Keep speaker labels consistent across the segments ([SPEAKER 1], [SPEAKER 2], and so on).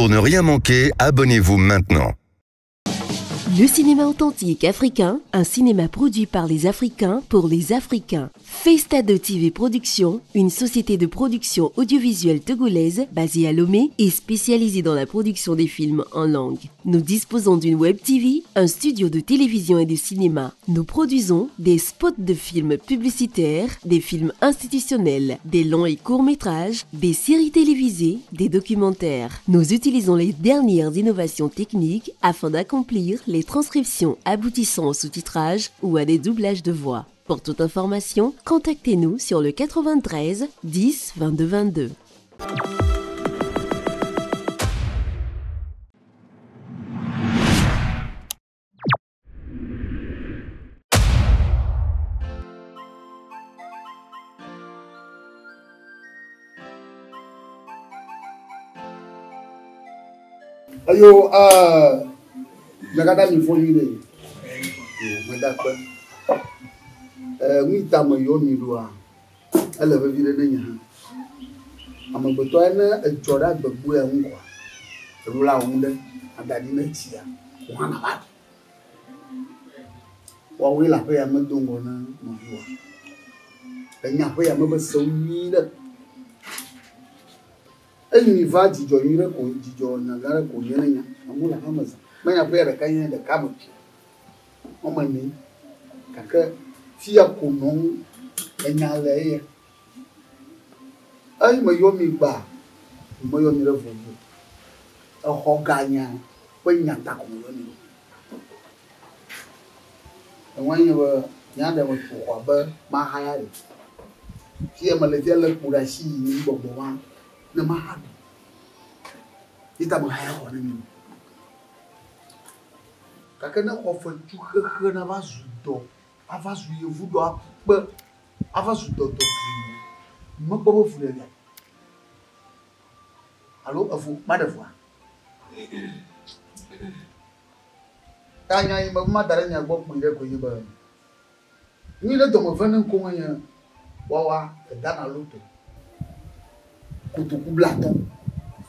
[SPEAKER 1] Pour ne rien manquer, abonnez-vous maintenant.
[SPEAKER 2] Le cinéma authentique africain, un cinéma produit par les Africains pour les Africains. Festado TV Productions, une société de production audiovisuelle togolaise basée à Lomé et spécialisée dans la production des films en langue. Nous disposons d'une web TV, un studio de télévision et de cinéma. Nous produisons des spots de films publicitaires, des films institutionnels, des longs et courts métrages, des séries télévisées, des documentaires. Nous utilisons les dernières innovations techniques afin d'accomplir les transcriptions aboutissant au sous-titrage ou à des doublages de voix. Pour toute information, contactez-nous sur le 93 10 22 22.
[SPEAKER 3] Ayo, ah, mekata mi fo nyuie ɖe. Meda akpe. Nu yi ta meyɔ mi ɖoa, ele vevi ɖe ne nye hã. Amegbetɔ ya ne edzɔ ɖe agbegbo ya ŋu koa, eɖo la wɔ nu ɖe ada ɖi ne tsia, wò hã nàva ɖu. Woawoe le aƒe ya me do ŋgɔ na nɔviwòa. Enya aƒe ya me be sewo nyui ɖe. Eyi mi va dzidzɔ nyui ɖe ko dzidzɔ nya gã ɖe ko nye ne nya. Amewo le aƒea me zã. Menye aƒea ɖeka nye ɖeka me tso. Wɔme ene. Gake fia ko nɔm enya le eya. Eyi meyɔ mi gbaa, meyɔ mi ɖe vovo. Exɔ ga nya ƒe nya ta ko meyɔ mi ɖo. Enua nye be nya ɖe metu xɔ abe mahaya ɖe. Fia mele fia lé kpo ɖe asi yi gbɔgbɔ ma ne maha ɖu. Yi ta mehaya xɔ ne mi. Gake ne xɔ fetu xexe nava zu dɔ, ava zu yevu dɔ akpe, ava zu dɔdɔ mekpɔ be fu ɖe alo efu maɖe fua. Ta nya yi me be mada ɖe mia gbɔ kpui ɖe koe nye be nu yi ɖe dɔme ve ne ŋkume nye woawoa edana loto kotoku 50,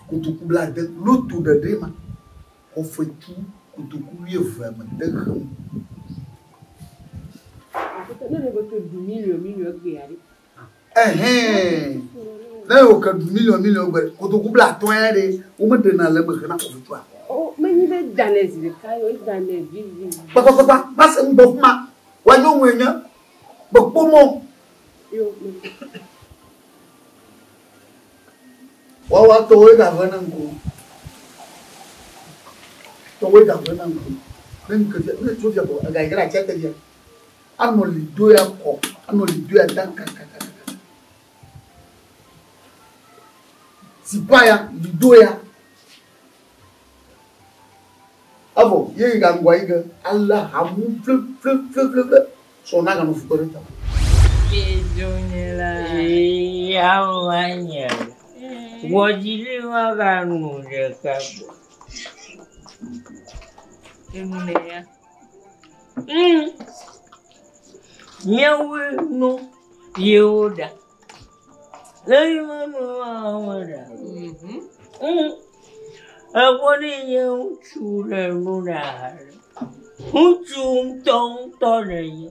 [SPEAKER 3] kotoku 70, loto ɖeɖe ma xɔ fetu kotoku 20 me de xem. Ne wo ke ɖu miliɔn gbe kotoku 50 ya ɖe womeɖena le eme hena xɔ fetua.
[SPEAKER 4] Menyi be danɛ zi ɖeka ye o danɛ vivi.
[SPEAKER 3] Kpakpakpakpa va se ŋgbɔ fima woanyo ŋue nye bekpo mɔ. Woawoa tɔwoe gave ne ŋku. Tɔwoe gave ne ŋku. Ne ŋke fia ne tso fia kɔ ega yi ke ɖe atsia te fia. Anɔ li do ya kɔ anɔ li do ya da kakakaka. Sipa ya li do ya. Evɔ ye yi gaŋgɔa yi ke ale hamu fle fle fle fle fle sɔ na ganɔ fukpe ɖe ta.
[SPEAKER 5] Edonyela. Yawanya. Wɔdzili maganu ɖeka gbɔ.
[SPEAKER 4] Enu ne ya.
[SPEAKER 5] Míawoe nu yewo ɖa. Le yi me nu woawo ɖa. Egbɔ ne nye ŋutsu ɖe nu ɖa. Ŋutsu ŋutɔŋutɔ ɖe nye.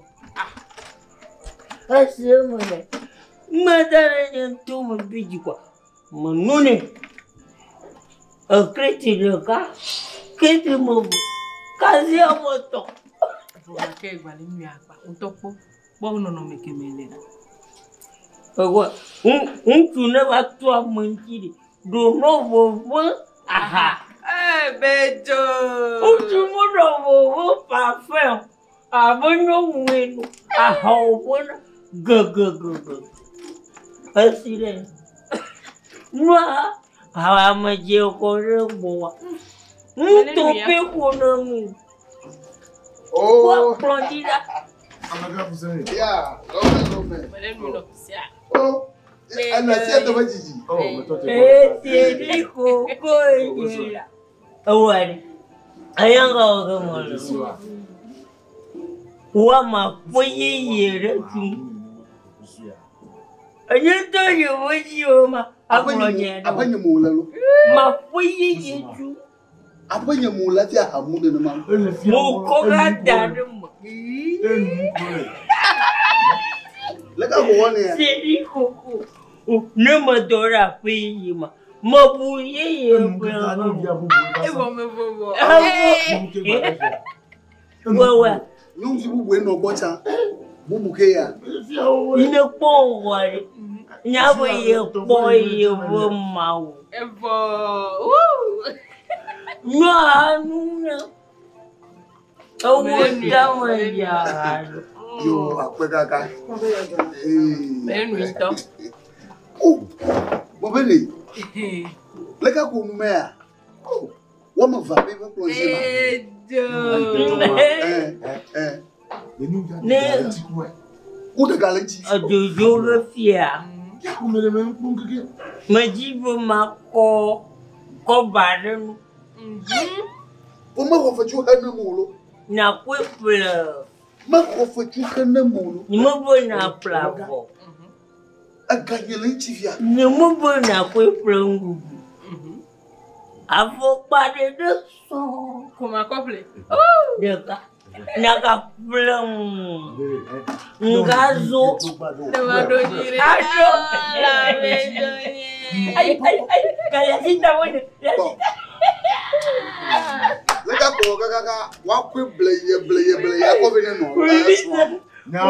[SPEAKER 5] Esi eme ɖe. Meda ɖe nye ŋutɔ me bi dzi kɔa. Menu nɛ. Ekreti ɖeka, kreti me ve, kazi ame etɔ̃.
[SPEAKER 4] Vɔ gake egba le nyuia akpa ŋutɔ kpɔ. Kpɔ nɔnɔme ke me le ɖa.
[SPEAKER 5] Egbɔ ŋutsu ne va to ame ŋuti ɖi, ɖo nɔ vɔvɔ̃ aha.
[SPEAKER 4] Bedzo.
[SPEAKER 5] Ŋutsu menɔ vɔvɔ̃ parfum o. Abe nyɔnue no aha wòƒona gegegege. Esi ɖe nua ame dze xɔ ɖe gbɔwa. Ŋutɔ ƒe ƒona nu. Woakplɔ dzi ɖa.
[SPEAKER 3] Ya, lɔme lɔme. Oh, ene sia tɔ be dzidzi.
[SPEAKER 5] Esi ɖi koko ye la. Ewɔ ɖe. Eya ŋgɔ wɔ ke mɔ le. Woama ƒe yeye ɖe tum. Enye ŋutɔ nye wo dzi wo ma. Agblɔ nye ɖe.
[SPEAKER 3] Aƒe nye mo le lo.
[SPEAKER 5] Maƒe yeye tsu.
[SPEAKER 3] Aƒe nye mo le fi ahamu nenema.
[SPEAKER 5] Mo kɔ va da ɖe me.
[SPEAKER 3] Leke ko wɔ ne ya?
[SPEAKER 5] Seri koko. Ne medɔ ɖe aƒe yeye ma, mebu yeye ƒe.
[SPEAKER 4] Evɔ me vɔvɔ.
[SPEAKER 5] Wɛwɛ.
[SPEAKER 3] Nyɔnuvi bubue nɔ gbɔ tsã. Bubu ke ya.
[SPEAKER 5] Ne kpɔ wɔ ɖe. Nya be ye kpɔ ye be mawu.
[SPEAKER 4] Evɔ. Wuu.
[SPEAKER 5] Nyɔa nu na. Ewo dame ya.
[SPEAKER 3] Yo akpe kaka.
[SPEAKER 4] Mɛ nu ŋutɔ.
[SPEAKER 3] O, bɔbɛ le. Leke ko nu mɛ ya? Wɔme eve abe ƒe kplɔ dzi ma.
[SPEAKER 4] Edzo.
[SPEAKER 3] Ɛ
[SPEAKER 5] Ne
[SPEAKER 3] wo ɖe ga le ŋuti.
[SPEAKER 5] edodo ɖe fia. Medzi be makɔ kɔba ɖe nu.
[SPEAKER 3] Wo mexɔ fetsu he ne mo lo.
[SPEAKER 5] Nakɔe ƒle.
[SPEAKER 3] Mexɔ fetsu he ne mo lo.
[SPEAKER 5] Nyemebe naƒle avɔ.
[SPEAKER 3] Ega nye le ŋuti fia.
[SPEAKER 5] Nyemebe nakɔe ƒle nuɖuɖu. Afɔkpa ɖe ɖe sɔŋ.
[SPEAKER 4] Koma kɔƒle.
[SPEAKER 5] Ɖeka. Nagaƒle ŋgazo.
[SPEAKER 4] Ne ma ɖo dzi ɖe.
[SPEAKER 5] Aɖo.
[SPEAKER 4] La me dzo nye.
[SPEAKER 5] Ayi ayi ayi. Gayasi ta wo ne.
[SPEAKER 3] Bɔn. Leke ko wɔ kakaka woakɔe bleye bleye bleye akɔ vi ne nɔ.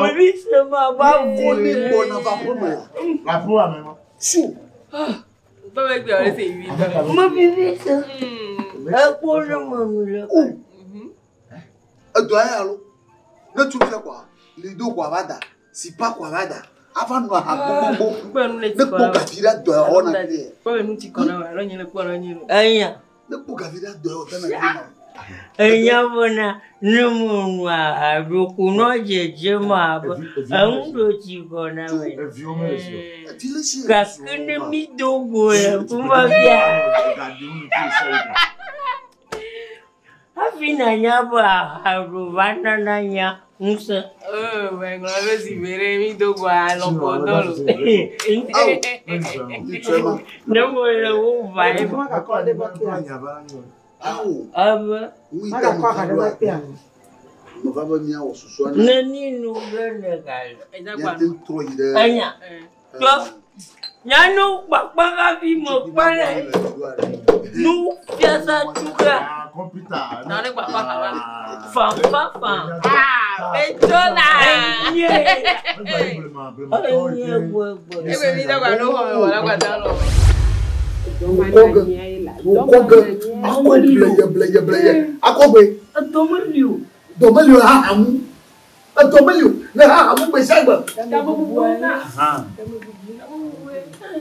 [SPEAKER 5] Wòli se ma ba
[SPEAKER 3] Wo ne gbɔna va aƒe me la. Su.
[SPEAKER 4] Bọ́bẹ̀ gbé ọ̀rẹ́ sí ibi tán.
[SPEAKER 5] Mo vivi se. Ekpo ne me nu le.
[SPEAKER 3] O. Edɔ ya lo. Ne tu fia kɔa, lido kɔa va da, sipa kɔa va da. Ava nɔ aha gbogbo.
[SPEAKER 4] Gbọ́ nu le
[SPEAKER 3] Ne
[SPEAKER 4] ti
[SPEAKER 3] kpɔ
[SPEAKER 4] kɔ
[SPEAKER 3] gavi ɖe dɔ ya wɔna kple yɛ.
[SPEAKER 4] Bọ́bẹ̀ nu ti kɔ náà alọ́ nyɛ le kpɔ alọ́ nyɛ le.
[SPEAKER 5] Enya.
[SPEAKER 3] Ne kpɔ gavi ɖe dɔ ya wɔna kple ma.
[SPEAKER 5] Enya bena ne mo nu aɖoku nɔ dzedze ma abe enu ɖo tsi kɔ na me.
[SPEAKER 3] Evi le si.
[SPEAKER 5] Gake ne mi do go le kuma fia. Hafi nanya be aha ɖo va nana nya ŋusẽ.
[SPEAKER 4] Ó mɛŋlɔ bɛ si bere mi do go alɔ kɔ dɔ lo.
[SPEAKER 3] Awo. Ŋutsue ma.
[SPEAKER 5] Ne mo le wo va ye.
[SPEAKER 3] Awo.
[SPEAKER 5] Ebe
[SPEAKER 3] Ŋu yi ta me va ɖoa. Me va be míawɔ susua ne.
[SPEAKER 5] ne ni nu ge ne gale.
[SPEAKER 4] Ẹja gba
[SPEAKER 3] Míate ŋu trɔ yi ɖe.
[SPEAKER 5] Enya. Tɔ. Nyanu kpakpa hafi me kpa ɖe. Nu fiasa tuga.
[SPEAKER 4] Nane gba kpa kaba.
[SPEAKER 5] Fanfanfan.
[SPEAKER 4] Aa bɛ tso la.
[SPEAKER 5] Enye. Enye gbegbe.
[SPEAKER 4] Ebe mi dɔgba n'o xɔ mɛ wala gba da lɔ.
[SPEAKER 3] Wokɔ ge. Wokɔ ge. Akɔ bleye bleye bleye. Akɔ gbe.
[SPEAKER 5] Edɔmeli o.
[SPEAKER 3] Dɔmeli o ha hamu. Edɔmeli o ne ha hamu gbe sia gbe.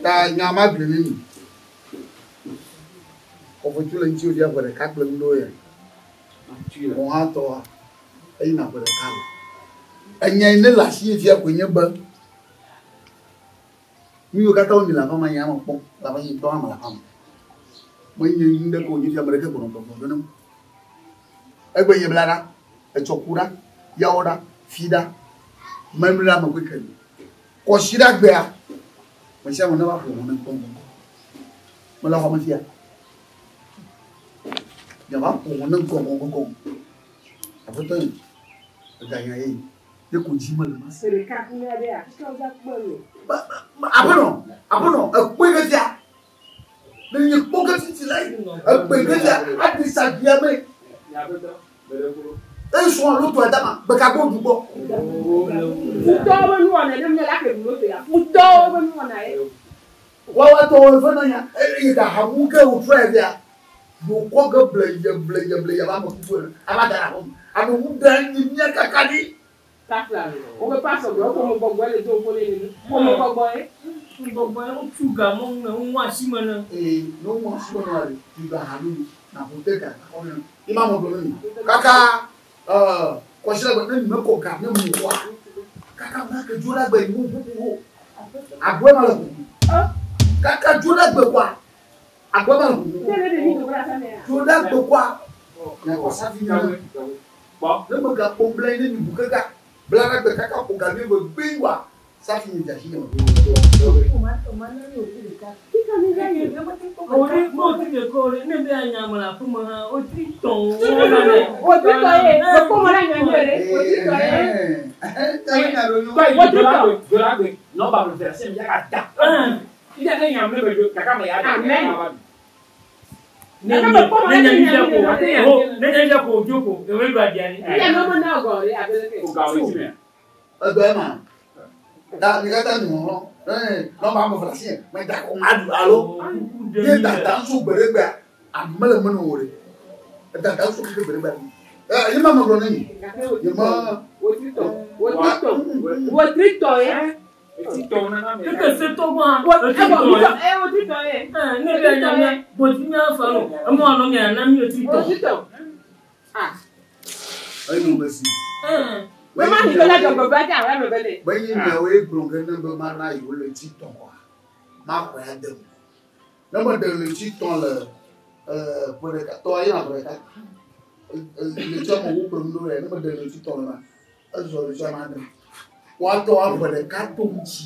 [SPEAKER 3] Ta nya ma gblẽ ne mi. Xɔfetsu le ŋuti wòfia ƒe ɖeka kple nu ɖewo ya. Wò hã tɔa, eyina ƒe ɖeka lo. Enya yi ne le asi ye fia koe nye be nu yiwo katã mi le aƒe me nya me kpɔm le abe nye ŋutɔ hã mele aƒe me. Menye nu ɖe ko wònye fia ame ɖeke gbɔnɔ gbɔgbɔ ge nem. Egbe nye bla ɖa, etsɔ ku ɖa, yawo ɖa, fi ɖa, memu ɖe ame koe ke li. Kɔsi ɖa gbea, me sia ame ne va ƒo ʋɔ ne ŋkɔŋkɔŋkɔ. Mele xɔ me fia. Miava ƒo ʋɔ ne ŋkɔŋkɔŋkɔ. Aƒetɔ yi, eganya ye, ne ko dzi mele ma se. Aƒenɔ, aƒenɔ, ekpɔe ɖe fia. Ne nye kpɔ ke titi la yi, ekpɔe ɖe fia, aɖi sa dzia me. Eye srɔ̃ alo tɔ dama, gbeka gbɔ du gbɔ.
[SPEAKER 6] Futɔwo be nuwɔna ne míele ake ɖu loto ya. Futɔwo be nuwɔna ye.
[SPEAKER 3] Woawo tɔwo efe na nya, eye gahamu ke wòtrɔe fia. Wòkɔ ge bleye bleye bleye ava ame kuku ene, ava da ɖe aƒe me. Ame ŋu ɖe anyi mía kaka ɖi.
[SPEAKER 6] Tafla wobe pasɔ gbe woƒe gbɔgbɔe le do woƒe le nene. Ƒome gbɔgbɔe.
[SPEAKER 5] Gbɔgbɔ wotu ga mɔ ne woŋu asi me ne.
[SPEAKER 3] Ee, ne woŋu asi me nɔ le tu ga halu na ƒo te ga akɔ ne. Ima mɔ gblɔ ne mi. Kaka kɔsi la gbe ne mi mekɔ ga ne mu kɔa. Kaka ma ke dzo la gbe mu ƒuƒu wo. Agboe ma le ƒuƒu. Kaka dzo la gbe kɔa. Agboe ma le ƒuƒu.
[SPEAKER 6] Ne ne ɖevi do la same ya.
[SPEAKER 3] Dzo la gbe kɔa. Nya kɔsa fi ne. Ne me ga kpɔ bla ne mi bu kaka. Bla la gbe kaka ƒo ga mi me gbe wa. Safi mi dza si nye me. Ɛgbɛ ma da mi ka taa nyɔrɔ ɛɛ nɔba ame fila si yɛ mɛ da ko ŋa du alo ye dada ŋsu gbeɖegbe ame le menu wo ɖe dada ŋsu keke gbeɖegbe ɛ ye ma me gblɔ ne mi ye ma.
[SPEAKER 6] Wotritɔ ye.
[SPEAKER 4] Keke setɔ gbɔ hã.
[SPEAKER 6] Wotritɔ ye.
[SPEAKER 4] Ne bɛ nyame boti mia fa o. Emo anɔ mia na mi wotritɔ.
[SPEAKER 6] Wotritɔ. Ah.
[SPEAKER 3] Eyi mo si.
[SPEAKER 6] Mama ni bela jɔgbɔ ba dza wɛ mebe le.
[SPEAKER 3] Be nye nyawoe gblɔ ge ne be mana yewo le tsi tɔn kɔa, maxɔe ade me. Ne meɖe le tsi tɔn le ƒe ɖeka tɔ yina ƒe ɖeka. Le tsia me wo kplɔm ɖo ɖe ne meɖe le tsi tɔn le ma, ezɔ le tsia ma ade. Woatɔ ƒe ɖeka to ŋuti.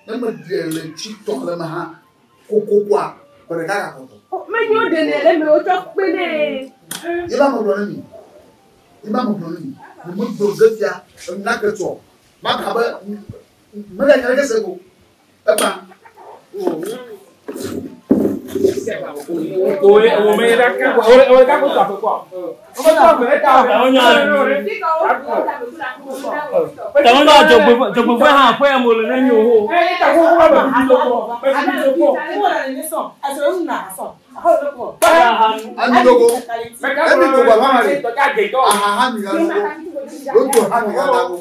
[SPEAKER 3] Ne meɖe le tsi tɔn le me hã, kokokoa ƒe ɖeka gakpɔtɔ.
[SPEAKER 6] Menyo ɖenɛ le me wotsɔ kpe nɛ.
[SPEAKER 3] Ye ba megblɔ ne mi. Ye ba megblɔ ne mi. Nyemegblɔ ge fia enake tsɔ. Maka be meganya ɖeke se go. Egba.
[SPEAKER 4] Dzɔgbevɔe hã aƒe ya me wòle ne nyo ho.
[SPEAKER 3] Ami dogo. Emi dogo ava ma de. Aha ha mi ga dogo. Loto ha mi ga dago.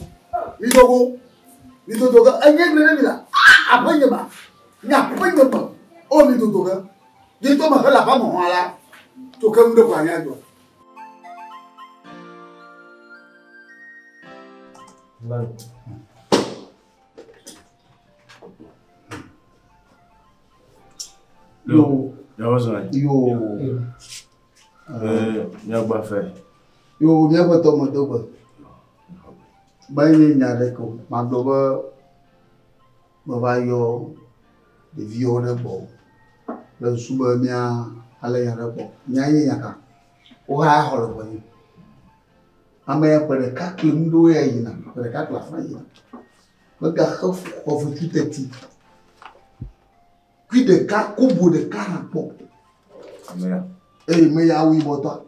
[SPEAKER 3] Mi dogo. Mi dogo ge enye gbe ne mi la. Aƒe nye ma. Nye aƒe nye me. O mi dogo ge. Nye ŋutɔ me hele aƒea me hã la. Tso ke nu ɖe ko anya dzɔ. Yo. Yo. Yo, míaƒe tɔme do gbe. Menye nya ɖeke o. Magblɔ be meva yɔ ɖeviwo ɖe gbɔ le susu be mía ale nya ɖe kpɔ. Nya ye nya ka? Woha xɔ le gbɔnye. Ame ya ƒe ɖeka kple nu ɖewo ya yina, ƒe ɖeka kple afã yina. Megaxe xɔ fetu teti. Kui ɖeka, kobo ɖeka hã kpɔ. Eye me ya awu yibɔtɔa.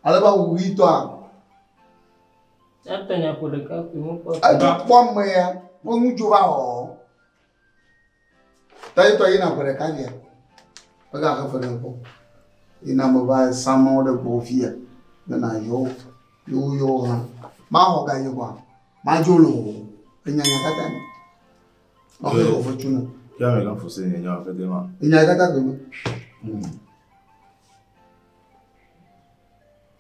[SPEAKER 3] Ale be awu ɣitɔa. Edzo kpɔ ame ya ƒe ŋutsu va wɔ. Tayitɔ yina ƒe ɖeka via. Megaxe fe ɖe kpɔ. Yina me va samɔ ɖe gbɔ fia. Bena yɔ yewo yɔ hã. Maxɔ ga yi kɔa. Madzo le o. Enyanya katã ni. Maxɔ xɔ fetu ne. Enya katã gbe me.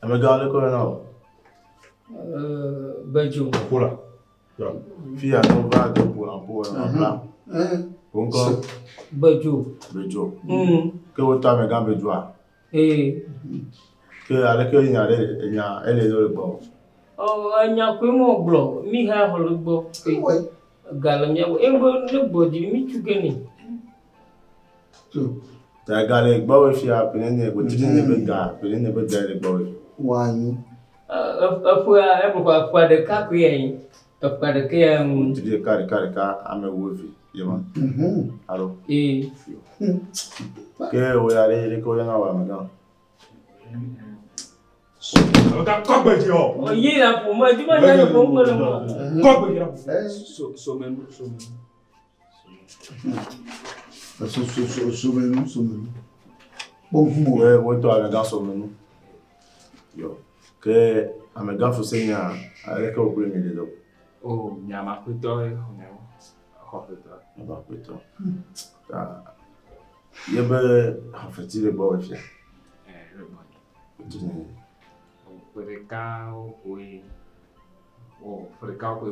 [SPEAKER 7] Amegã le kɔ na o.
[SPEAKER 5] Bedzo.
[SPEAKER 7] Kola. Fia no va do po la po na bla. Bonko.
[SPEAKER 5] Bedzo.
[SPEAKER 7] Bedzo. Ke wo to amegã Bedzoa.
[SPEAKER 5] Ee.
[SPEAKER 7] Ke ale ke nya ɖe nya ele do le gbɔ.
[SPEAKER 5] Ɔ enya koe mo gblɔ mi ha xɔ le gbɔ. Ga le mía gbɔ. Ebe ne gbɔ dzi mi tu ke ni.
[SPEAKER 7] Ta ga le gbɔ we fia pene ne go tiri ne be ga pene ne be ga le gbɔ we.
[SPEAKER 3] Wanyu.
[SPEAKER 5] Eƒea ebe ƒe ɖeka koe ya yi. Eƒe ɖeka ya ŋu.
[SPEAKER 7] Tiri ɖeka ɖeka ɖeka ame wo eve ye ma. Alo.
[SPEAKER 5] Ee.
[SPEAKER 7] Ke wo ya ɖe ɖe ke wo yɔna wɔ amegã.
[SPEAKER 5] Ye la ƒo me dzi be nya nye ƒo ŋgbe le mo.
[SPEAKER 8] Somenu, somenu.
[SPEAKER 3] Somenu, somenu. Kpɔnkumo.
[SPEAKER 7] Ye wo tɔ amegã somenu. Yo. Ke amegã Fusenia ale ke wo kple mi le do.
[SPEAKER 8] O nyama ƒetɔ ye xɔ nyawo. Xɔ ƒetɔ.
[SPEAKER 7] Nyama ƒetɔ. Ta ye be xɔfeti le gbɔ we fia.
[SPEAKER 8] Le gbɔ.
[SPEAKER 7] Tiri ne.
[SPEAKER 8] Ƒe ɖeka koe. O ƒe ɖeka koe.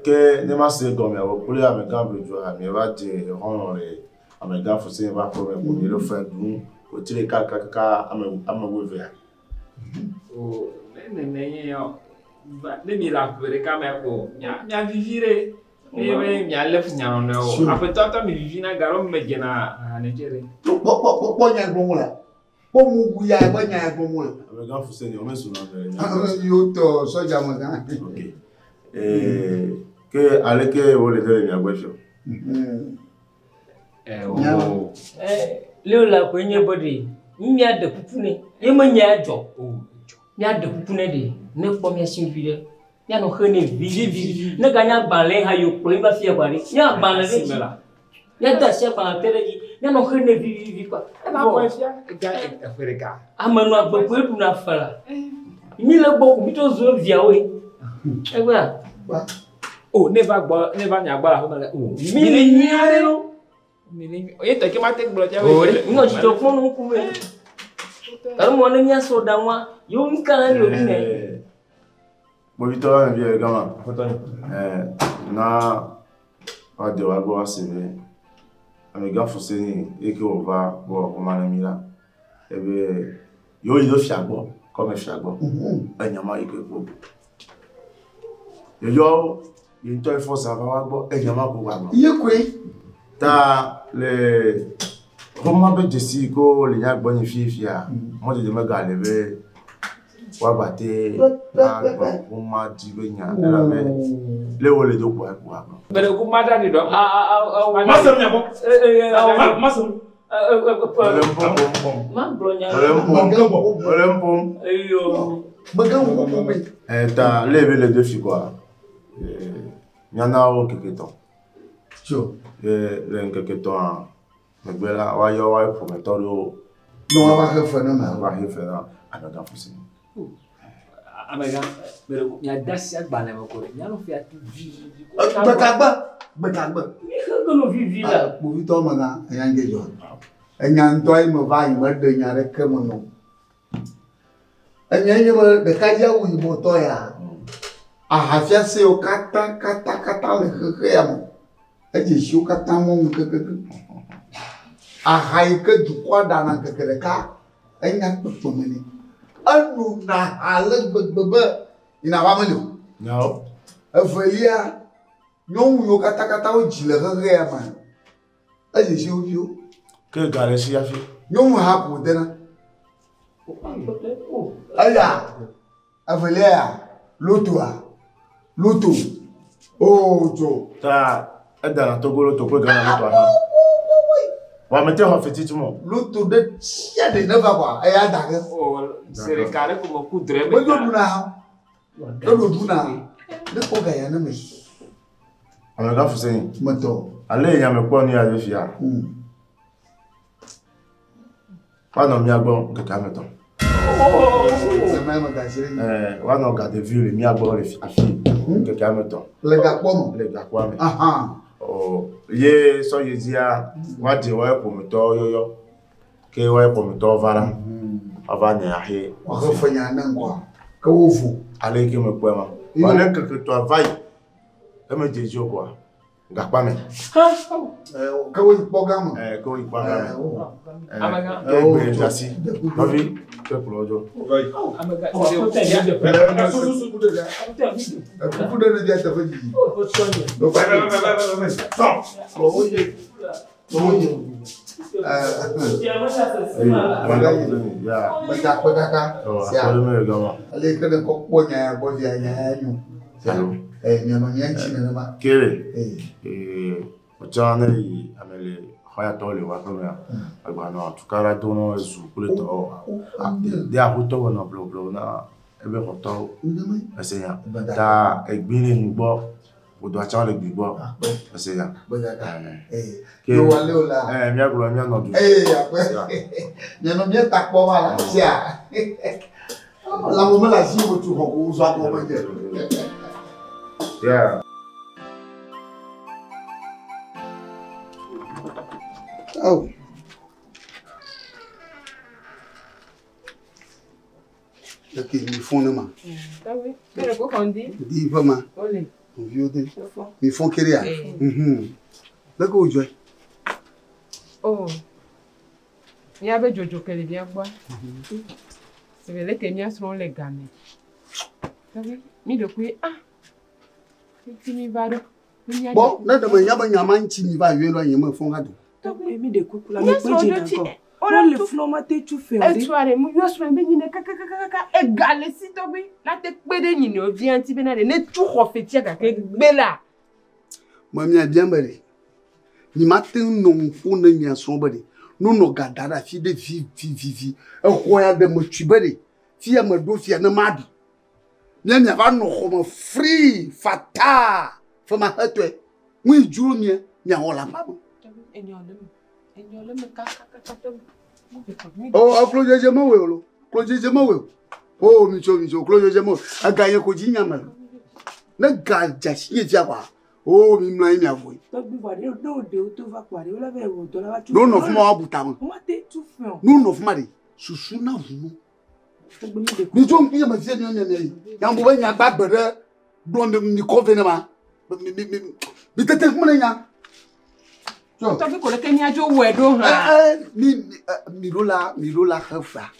[SPEAKER 7] Ke ne ma se gɔme wo kple amegã Bedzoa mi va dze xɔlɔ̃ le amegã Fusenia va aƒe me ko mi le fe ɖum. Wotiri ɖeka ɖeka kaka ame wo evea.
[SPEAKER 8] O ne nene ye yɔ ne mi le aƒe ɖeka me ko mia vivi ɖe. Eye be mialé fu mia nɔnɔewo. Aƒetɔ tɔ mi vivina gaɖo me dzena ahanɛ tse ɖe.
[SPEAKER 3] Kpɔ kpɔ kpɔ kpɔ nya gblɔm wole. Kpɔ mu ya be nya gblɔm wole.
[SPEAKER 7] Amegã Fuseni, wo mesuna ame le mia.
[SPEAKER 3] Yo tɔ sɔdza megã.
[SPEAKER 7] Ok. Ke aleke wole de le mia gbɔ fiɔ?
[SPEAKER 8] O.
[SPEAKER 5] Leo la koe nye be ɖe míaɖe kuku nɛ. Ye menye adzɔ. Míaɖe kuku nɛ ɖe ne kpɔ mía si vi ɖe. Míanɔ xe nɛ vivivi. Ne ganye agbalẽ hã yewo kplɔ yi va fia kɔa ɖe. Nye agbalẽ ɖe dzi. Míade asi agbalẽ te ɖe dzi. Míanɔ xe nɛ vivivi kɔa.
[SPEAKER 8] Eva kɔe fia ega eƒe ɖeka.
[SPEAKER 5] Ame nɔ agbe koe ɖuna fe la. Mi le gbɔ ko mi trɔ zu eviawoe. Egbea.
[SPEAKER 8] O ne va gbɔ ne va mia gbɔ le aƒeme le o.
[SPEAKER 5] Mi le nyui aɖe lo.
[SPEAKER 8] Mi le nyui. Ye tɔ ke ma te gblɔ tse.
[SPEAKER 5] O ɖe mi nɔ dzidzɔ kpɔm nɔ ŋkume. Gake mɔ ne míasɔ ɖaŋua yewo mi kana ne yewo nɛ.
[SPEAKER 7] Kpovitɔ la me vi gama.
[SPEAKER 8] Aƒetɔ nye.
[SPEAKER 7] Na woade woagbɔ ase be amegã Fuseni yi ke wòva wɔ xɔma na mi la ebe yewo yi ɖo fia gbɔ kɔme fia gbɔ enya ma yi ke kpo. Yɔyɔ yi ŋutɔ efɔ zã va woagbɔ enya ma ko gbagblɔ.
[SPEAKER 3] Ye koe.
[SPEAKER 7] Ta le xɔma be dzesi yi ke le mía gbɔ nye fifia mɔdzedze megale be woagba te agblɔ xɔma dzi be nya elabe le wole do kpoa ekpo agblɔ.
[SPEAKER 8] Gbɛɖe ko ma ɖa ɖi dɔ.
[SPEAKER 7] Masem nya bɔ.
[SPEAKER 8] Masem.
[SPEAKER 7] Wòle ŋpom.
[SPEAKER 5] Ma gblɔ nya.
[SPEAKER 7] Wòle ŋpom. Wòle ŋpom.
[SPEAKER 5] Eyo.
[SPEAKER 3] Megã wo ƒome.
[SPEAKER 7] Ta le be le do fi kɔa míana wo ŋkeke tɔ̃.
[SPEAKER 3] Tso.
[SPEAKER 7] Le ŋkeke tɔ̃a megbe la woayɔ woaƒe ƒometɔ ɖewo.
[SPEAKER 3] Ne woava xe fe na ma.
[SPEAKER 7] Woava xe fe na amegã Fuseni.
[SPEAKER 8] Amegã gbɛɖe ko miade asi agbalẽ me ko ɖe mianɔ fia tu vivivi.
[SPEAKER 3] Gbetagbe. Gbetagbe.
[SPEAKER 5] Mi xe ke no vivi la.
[SPEAKER 3] Kpovitɔ megã enya ŋdze dzɔ. Enya ŋutɔ yi me va yi meɖe nya ɖeke me nɔ. Enya nye be ɖekadze awu yibɔtɔ ya. Ahafiasewo katã katã katã le xexe ya me. Edze siwo katã mɔnu kekeke. Aha yi ke dukɔa ɖana ŋkeke ɖeka enya kpekpeme nɛ. Enona aha ale gbegbe be yina va meli o.
[SPEAKER 7] Nyawo.
[SPEAKER 3] Evelia, nyɔnu yiwo katã katã wodzi le xexe ya me, edze si wo viwo.
[SPEAKER 7] Ke ga le si hafi.
[SPEAKER 3] Nyɔnu ha ko wòdena. Eya, evelia ya, lotoa, loto, oo dzo.
[SPEAKER 7] Ta edana Togo loto kple Ghana lotoa hã. Wɔ ame te xɔ fetiti mɔ.
[SPEAKER 3] Loto ɖe sia ɖe ne va kɔa, eya da ge.
[SPEAKER 8] O se ɖeka ɖe ko me ku drɛ me.
[SPEAKER 3] Medzo ɖuna hã. Eɖo ɖuna. Ne kpɔ ga ya ne me.
[SPEAKER 7] Amegã Fuseni.
[SPEAKER 3] Metɔ.
[SPEAKER 7] Ale nya me kpɔ nu ya ɖe fia. Woanɔ mía gbɔ ŋkeke ame etɔ̃. Woanɔ gadevi le mía gbɔ le afi ŋkeke ame etɔ̃.
[SPEAKER 3] Le gakpɔ me.
[SPEAKER 7] Le gakpɔa me. Ye sɔ yi dzia woadze woaƒe ƒometɔwo yɔyɔ. Ke woaƒe ƒometɔwo va la, woava nye axe.
[SPEAKER 3] Woaxe fe nya ne ŋkɔa. Ke wo vo.
[SPEAKER 7] Ale yi ke mekpɔe ma. Vɔ ne ŋkeke etɔ̃a va yi, eme dze dzi o koa, gakpɔa me.
[SPEAKER 3] Ke wo yi kpɔ gã me.
[SPEAKER 7] Ke wo yi kpɔ gã me. Ke gbe dze asi. Nɔvi, ke kplɔ wo dzo.
[SPEAKER 3] Kuku ɖe ne dze teƒe didi. Meda akpe kaka. Sia. Ale yi ke ne kɔ kpɔ nya ya gbɔ via nya ya nyo. Sia. Mianɔ mía ŋuti nenema.
[SPEAKER 7] Kele. Wotsã ne yi ame le xɔyatɔwo le woaƒe mea, agbanɔ tukaɖa do na zu kple tɔwo. De aƒetɔ wɔna blɔblɔ na ebe xɔtɔwo. Ese nya. Ta egbi le nu gbɔ, ƒodoa tsã le gbi gbɔ. Ese nya. Ke
[SPEAKER 3] Yo ale o la.
[SPEAKER 7] Míagblɔ míanɔ du.
[SPEAKER 3] Akpe. Mianɔ mía ta kpɔ va la. Sia. Lãme mele asi wo tu xɔ ko zɔ akɔ me dze.
[SPEAKER 7] Yeah.
[SPEAKER 3] Oh. Ok, mi fɔn ne ma.
[SPEAKER 6] Tawe, bẹ́ẹ̀ ko kàn di.
[SPEAKER 3] Di ƒe ma.
[SPEAKER 6] Ole.
[SPEAKER 3] Nɔviwo de. Mi fɔn kerea. Leke wodzɔe?
[SPEAKER 6] Oh. Míabe dzodzo ke le mía gbɔa. Sebe leke míasrɔ̃wo le game. Tawe, mi ɖokui ah. Titi mi va ɖo.
[SPEAKER 3] Bɔn ne ɖe me nya be nya ma ŋuti mi va yɔe ɖo nye me fɔn va do.
[SPEAKER 4] Tɔgbe mi ɖe kuku la
[SPEAKER 6] Nye
[SPEAKER 4] mi kpe
[SPEAKER 6] srɔ̃
[SPEAKER 4] dze
[SPEAKER 6] ɖo
[SPEAKER 4] na
[SPEAKER 6] tsi-
[SPEAKER 4] gɔ.
[SPEAKER 6] Wole
[SPEAKER 4] Ne le
[SPEAKER 6] tu-
[SPEAKER 4] funɔ ma te tu fɛ o ɖe.
[SPEAKER 6] Etsua ɖe mu yɔ srɔ̃ be nyine kakakakaka ega le si tɔgbi la te kpe ɖe nyinɔ via ŋuti bena ɖe ne tu xɔ fetia gake gbe la.
[SPEAKER 3] Me mia biam be ɖe. Mi ma te ŋu nɔ nu ƒom ne mia srɔ̃ be ɖe. No nɔ ga da ɖe afi ɖe vivivivi. Exɔ ya ɖe me tui be ɖe. Fia me ɖo fia ne ma ɖu. Mia miava nɔ xɔ me free fataa femaxetɔe. Nu yi dzro mia miawɔ le aƒea me.
[SPEAKER 6] Enyɔ le me. Enyɔ le me kakakaka tɔgbi.
[SPEAKER 3] O eklodzedze mewɔe o lo. Klodzedze mewɔe o. O mitso mitso klodzedze mewɔe. Ega nye ko dzi nya me le. Ne ga dze asi nye fia kɔa, o mi mlɔ anyi miavoe.
[SPEAKER 4] Tɔgbi vɔ ɖe ne wo ɖe wo to va kpɔa ɖe wo la va yi wɔ dɔ la va tu.
[SPEAKER 3] Ne wonɔ fi ma woabu tame.
[SPEAKER 4] Wo ma te tu fɛ o.
[SPEAKER 3] Ne wonɔ fi ma ɖe, susu na ʋu nu.
[SPEAKER 4] Tɔgbi mi ɖe kuku.
[SPEAKER 3] Mi tso ŋku nye me fie mi mi mi. Nyambo be nya gbagbe ɖe gblɔ mi mi kɔ vɛ ne ma. Mi mi mi mi tete ŋkume ne nya. Tso.
[SPEAKER 6] Tɔgbi ko leke míadzo wɔe ɖo hã.
[SPEAKER 3] Ɛ mi mi ɛ, mi ɖo la mi ɖo la xe fea.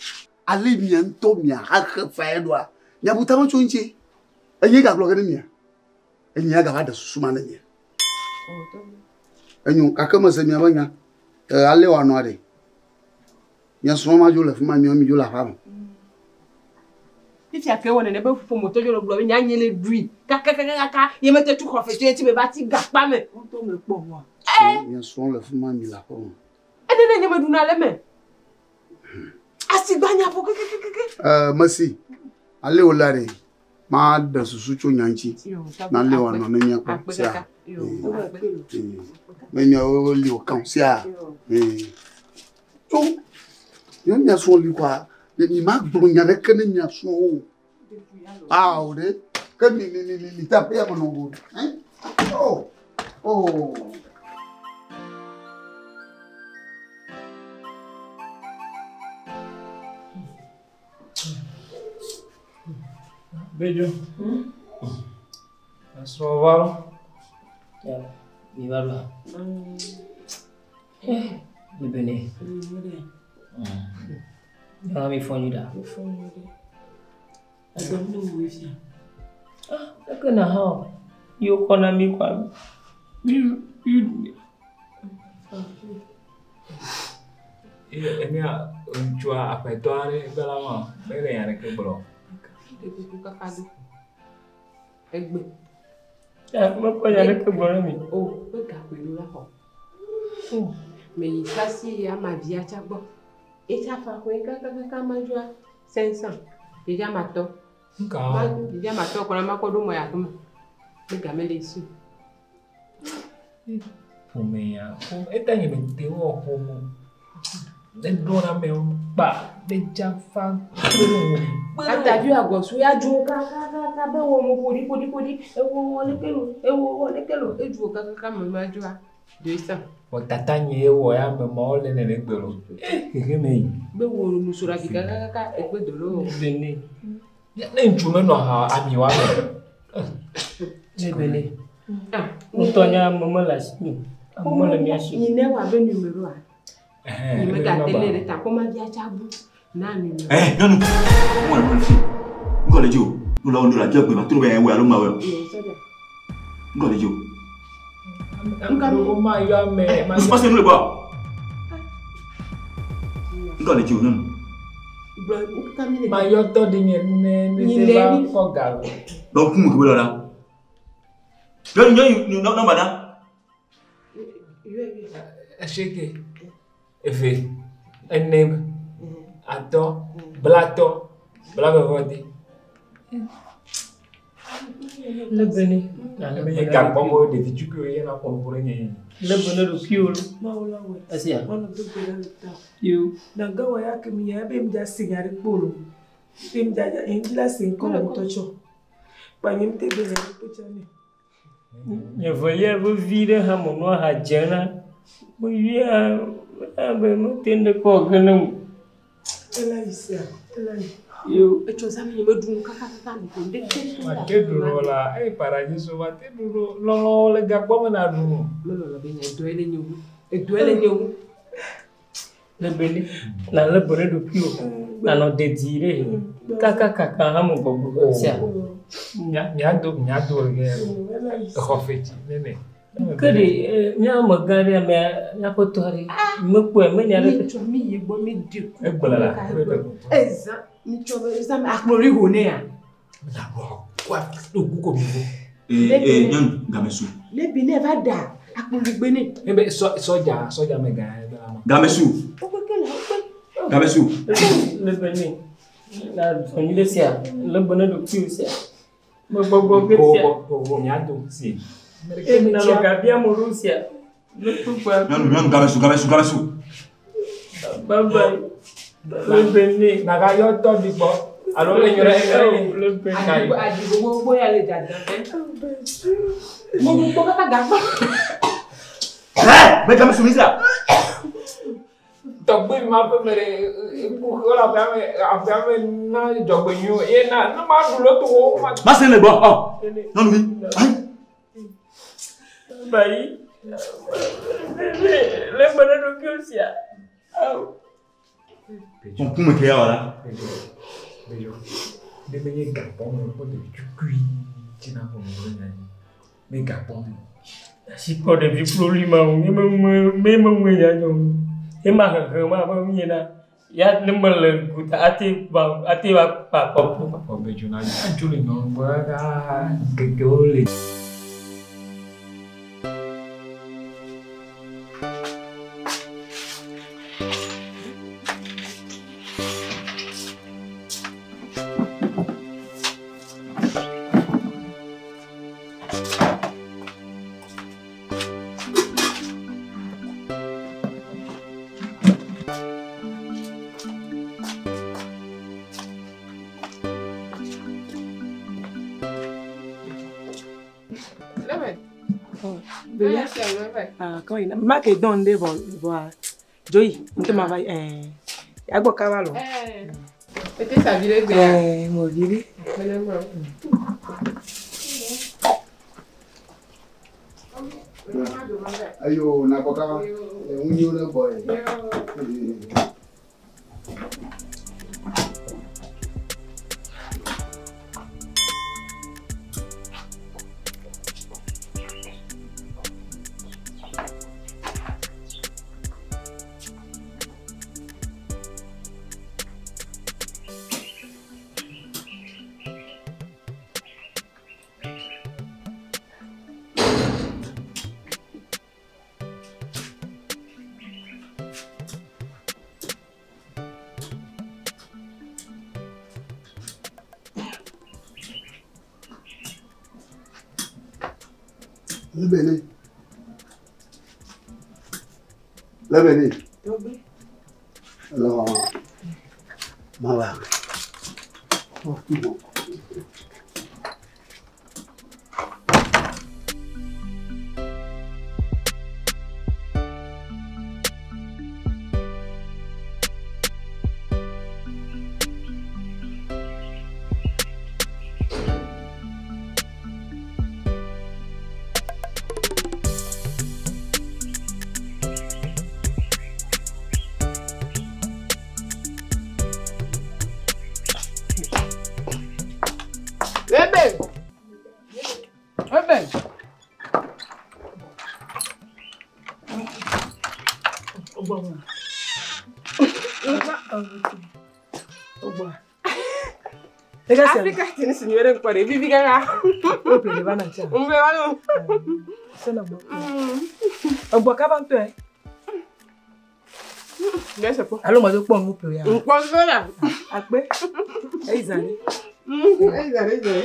[SPEAKER 3] Ale mia ŋutɔ mia ha xe fea ɖoa. Miabu tame tso ŋuti. Enye gagblɔ ge ne mia. Enye gava ɖe susu ma ne mia. Enyo gake mese miabe nya. Ɛ ale wòanɔa ɖe. Mia srɔ̃ ma dzo le fi ma miawo mi dzo le aƒea me.
[SPEAKER 6] Fifia ke wɔ nene be ƒometɔ dzo le gblɔ be nya nye le ɖui kakakakaka ye mete tu xɔ fetia ŋuti be va tsi gakpa me.
[SPEAKER 4] Ŋutɔ me kpɔ wa.
[SPEAKER 3] Mia srɔ̃ le fi ma mi le aƒe me.
[SPEAKER 6] Enene nye meɖuna le me. Asigba nya ƒo kekekeke.
[SPEAKER 3] Ɛ mesi ale wòle ɖe ma ɖe susu tso nya ŋuti. Na ale wòanɔ ne miakpɔ
[SPEAKER 6] Akpe
[SPEAKER 3] sia.
[SPEAKER 6] kaka. Yo, akpe.
[SPEAKER 3] Me miawo li wò kan sia. Ee. Tso mia mia srɔ̃ li kɔa mi ma gblɔ nya ɖeke ne mia srɔ̃ o. Awo ɖe ke mi mi mi mi mi ta aƒea me nɔ o. Ɛ o o.
[SPEAKER 8] Bejo. Srɔ̃ va lɔ.
[SPEAKER 5] Ya, mi va ɖoa. Mi bene. Nyɔnu mi fɔ nyui ɖa.
[SPEAKER 4] Adɔ mi wo fia.
[SPEAKER 5] Eke na hã o. Yewo kɔ na mi kɔa. Mi mi.
[SPEAKER 8] Eye enia ŋutsua aƒetɔ aɖe be la ma mele nya ɖeke gblɔ.
[SPEAKER 6] Ɖe kuku kaka ɖo. Egbe.
[SPEAKER 5] Ya, mekpɔ nya ɖeke gblɔ na mi.
[SPEAKER 6] O, be gakoe ɖo la xɔ. Meyi sasi ya ma via tsa gbɔ. Etsa fa xoe kakakaka ma dzoa 500. Ɖevia ma tɔ.
[SPEAKER 8] Nka
[SPEAKER 6] Ma ɖevia ma tɔ kɔ na ma kɔ ɖo mɔ ya fi ma. Be game le esi.
[SPEAKER 8] Ƒome ya ƒome eta nye me te wɔ ƒome. Ne ɖo na me kpa ne dza fa kpe ɖe ŋu.
[SPEAKER 6] Atavi agɔsu ya dzo kakakaka be wɔ mo ƒoɖi ƒoɖi ƒoɖi. Ewɔ wɔ leke lo ewɔ wɔ leke lo edzo kakaka me ma dzoa 200.
[SPEAKER 8] Vɔ tata nye wɔ ya me mawo le nene gbe lo. Xexe me yi.
[SPEAKER 6] Be wɔ nusrɔ̃vi kakakaka egbe do ɖo wɔ.
[SPEAKER 5] Bene.
[SPEAKER 8] Ne ŋutsu menɔ ha ami wa me.
[SPEAKER 5] Ne bene.
[SPEAKER 6] Ah,
[SPEAKER 5] Ŋutɔ nye ame mele asi mi. Ame mele mia si.
[SPEAKER 6] Nyi ne wɔ abe numéro a.
[SPEAKER 8] Ɛhɛn,
[SPEAKER 6] Nyi megate lé ɖe ta kɔma via tsa bu na numéro.
[SPEAKER 9] Eh, nyɔnu, mo le mo le fi. Ŋgɔ le dzi o. Nu la wo nu la dze gbe ma to be wɔ alo ma wɔ.
[SPEAKER 6] Yo sɔdza.
[SPEAKER 9] Ŋgɔ le dzi o.
[SPEAKER 8] Ame ma yɔ ame. ma
[SPEAKER 9] Nu
[SPEAKER 8] yɔ-
[SPEAKER 9] se nu le gbɔ. Ŋgɔ le dzi o nyɔnu.
[SPEAKER 6] Gblɔ kaka mi le.
[SPEAKER 8] Ma yɔ tɔ de nye ne ne
[SPEAKER 6] Nyi
[SPEAKER 8] te
[SPEAKER 6] le
[SPEAKER 8] va
[SPEAKER 6] mi.
[SPEAKER 8] kɔ ga lo.
[SPEAKER 9] Donc ku mu ke be la. Nyɔnu nyɔnu nɔmba na.
[SPEAKER 6] Yɔ yɔ.
[SPEAKER 8] Eseke, eve, ene, atɔ, blatɔ, blavevɔde.
[SPEAKER 5] Le bene.
[SPEAKER 8] Ame nye gagbɔ mo ɖevi tukui ye na kɔn ƒo ɖe nye.
[SPEAKER 5] Le bene ɖokuiwò lo.
[SPEAKER 4] Mawu la wɔe.
[SPEAKER 5] Esia.
[SPEAKER 4] Manɔ do gbe ɖa le ta.
[SPEAKER 5] Yo.
[SPEAKER 4] Na gawɔ ya ke mi ya be mi dza se nya ɖe kpo lo. Be mi dza nye ŋuti la se ŋkɔ me ŋutɔ tsɔ. Kpa nye mi te gbe nya ɖe kpo tsã nɛ.
[SPEAKER 5] Nye velia vevi ɖe hã menɔa ha dze na. Meyɔa be mete ŋu ɖe kɔ ge ne o.
[SPEAKER 4] Ela yi sia, ela yi.
[SPEAKER 5] Yo.
[SPEAKER 6] Etsɔ zã mi nye meɖu nu kakakaka nu ko ŋɖe te.
[SPEAKER 8] Ma te ɖu ɖo la, eye paradiso ma te ɖu ɖo. Lɔlɔ le gagbɔ me na ɖu nu.
[SPEAKER 6] Melɔlɔ be nya edɔe le nye wu. Edɔe le nye wu.
[SPEAKER 5] Le bene. Na le bene ɖokuiwò. Nanɔ dedi ɖe. Kakakaka hã me gbɔgbɔ. Esia.
[SPEAKER 8] Miado miado ge exɔ fetsi nene.
[SPEAKER 5] Ke ɖe mía amegã ɖe amea míaƒe tɔ ɖe mekpɔe menya ɖe.
[SPEAKER 6] Mi tsɔ mi yi gbɔ mi ɖe kuku.
[SPEAKER 8] Egblɔ la.
[SPEAKER 6] Ezã mi tsɔ be ezã akplɔli ho ne ya.
[SPEAKER 8] Ɖo ko mi vo.
[SPEAKER 9] Ee nyɔnu game su.
[SPEAKER 6] Ne bi ne va da akplɔli gbe ne.
[SPEAKER 8] Ebe sɔ sɔdza sɔdza megã ye be la ma.
[SPEAKER 9] Game su.
[SPEAKER 6] Wokpe ke le wokpe.
[SPEAKER 9] Game su.
[SPEAKER 5] Le be ne na zɔnyi ɖe sia le be ne ɖokuiwò sia. Megbɔgbɔ ge sia.
[SPEAKER 8] Ko ko miado si.
[SPEAKER 5] E na nɔ gabia mo ɖo sia. Le kpukpa.
[SPEAKER 9] Nyɔnu nyɔnu game su game su game su.
[SPEAKER 5] Bye bye. Le be ne.
[SPEAKER 8] Naga yɔ tɔ bi gbɔ. Alo le nyɔrɔ
[SPEAKER 5] Le be ne.
[SPEAKER 6] Adigo adigo gbogbo ya le dzadzra fɛ. Mo kpɔ kaka gakpɔ.
[SPEAKER 9] Ɛ mɛ game su mi sia.
[SPEAKER 8] Tɔgbe mi ma ƒe me ɖe wole aƒea me aƒea me na dzɔgbe nyuie ye na ne ma ɖu le to wo ma.
[SPEAKER 9] Ma se le gbɔ ɔ nyɔnuvi. Ayi.
[SPEAKER 5] Bye. Le be ne ɖokuiwò sia. Awo.
[SPEAKER 9] Ŋkume ke ya wɔ la.
[SPEAKER 8] Beyo. Ne menye gakpɔ me kpɔ ɖevi tukui tsina ƒo me ɖe nya dzi. Ne gakpɔ me.
[SPEAKER 5] Asi kpɔ ɖevi kploli ma o, mi me me me me ya nyɔ. Ema hehe ma be mi na ya ne me le gota ate ba ate ba kpa kɔpu.
[SPEAKER 8] Kɔ bedzo na adzo le nyɔnu gbɔ aa kekewo le.
[SPEAKER 4] Ah, quand il ma ke don de vo vo joyi nte ma va eh agbo ka wa lo.
[SPEAKER 6] Ete savire gbe ya.
[SPEAKER 4] Eh mo viri.
[SPEAKER 6] Mene mo.
[SPEAKER 3] Ayo na kɔ kaba. Ŋu ne gbɔ ye. Lébéné. Lébéné. Alors, ma va. Oh, bon.
[SPEAKER 6] Ebe. Ebe. Africa tini signore nkpɔre vivi kaka.
[SPEAKER 4] O ple va na tia.
[SPEAKER 6] Mbe wa lo.
[SPEAKER 4] Se na gbɔ. Egbɔ kaba ŋutɔ ye.
[SPEAKER 6] Bɛ se kpɔ.
[SPEAKER 4] Alo mɔdo kpɔ nu ple ya.
[SPEAKER 6] Nkpɔ so la.
[SPEAKER 4] Akpe. Eyi zã ɖe.
[SPEAKER 6] Eyi zã ɖe zã ɖe.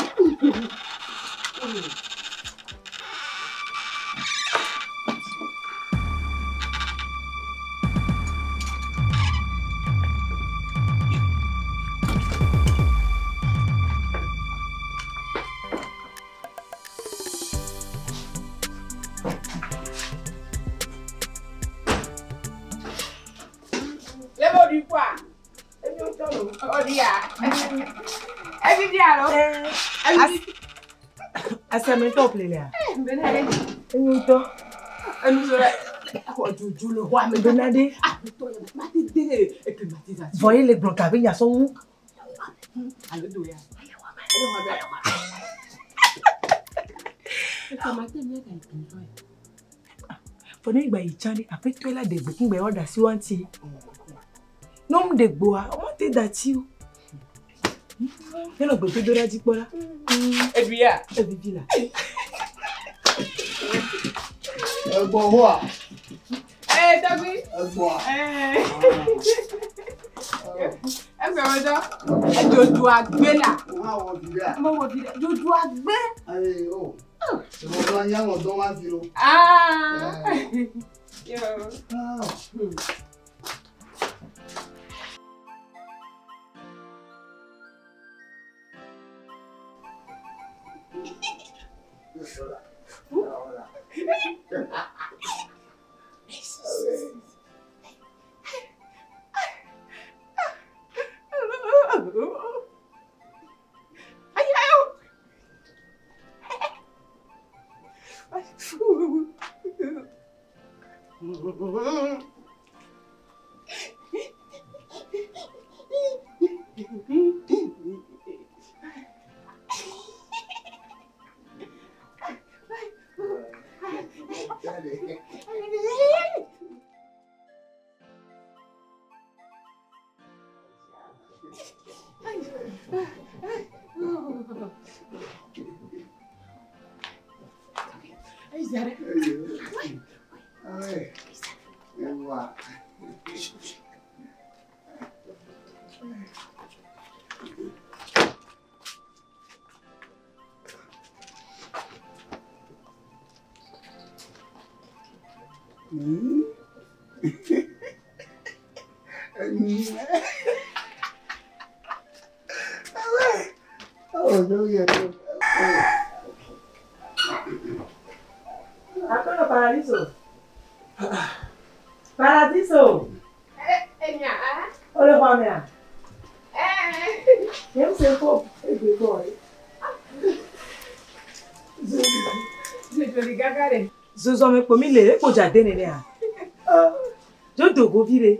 [SPEAKER 6] Lebo di kwa. Ebi o tɔ lo. Ɔdi ya. Ebi di alo. Ebi di.
[SPEAKER 4] Asiametɔ ple lea.
[SPEAKER 6] Bena ɖe.
[SPEAKER 4] Enyo ŋutɔ.
[SPEAKER 6] Enu so ɖe. Axɔ dzodzo le xɔa me.
[SPEAKER 4] Bena ɖe.
[SPEAKER 6] Ah, tɔ ya ma te de climatisation.
[SPEAKER 4] Vɔ ye le gblɔ gabe nya sɔ wu.
[SPEAKER 6] Alo do ya.
[SPEAKER 4] Fɔ ne gba yi tsã ɖe aƒetɔe la ɖe gbe kungbe wa ɖe asi wa ŋuti. Ne wo ɖe gboa, wo te da tsi o. Ne nɔ gbedodo ɖa dzi kpɔ la.
[SPEAKER 6] Eɖuia?
[SPEAKER 4] Evivi la.
[SPEAKER 3] Egbɔ hoa.
[SPEAKER 6] Ee, tɔgbi.
[SPEAKER 3] Egbɔa.
[SPEAKER 6] Ee. Egbe me dɔ. Edzodzo agbe la.
[SPEAKER 3] Wo hã wɔ vi ɖea?
[SPEAKER 6] Mewɔ vi ɖe. Dzodzo agbe.
[SPEAKER 3] Ayi o. Ìwọ nyɛ wɔ dɔn wa fi lo.
[SPEAKER 6] Ah. Yo.
[SPEAKER 3] Ayi. Ewa. Oh, no, yeah.
[SPEAKER 4] Akɔnɔ paradiso. Paradiso.
[SPEAKER 6] Enya.
[SPEAKER 4] O le xɔ mea?
[SPEAKER 6] Ee.
[SPEAKER 4] Nye se ko egbe kɔ ye.
[SPEAKER 6] Dzodzo gaga ɖe.
[SPEAKER 4] Zozɔme kpo mi le ekpo dza de nenea. Dzo do go vi ɖe.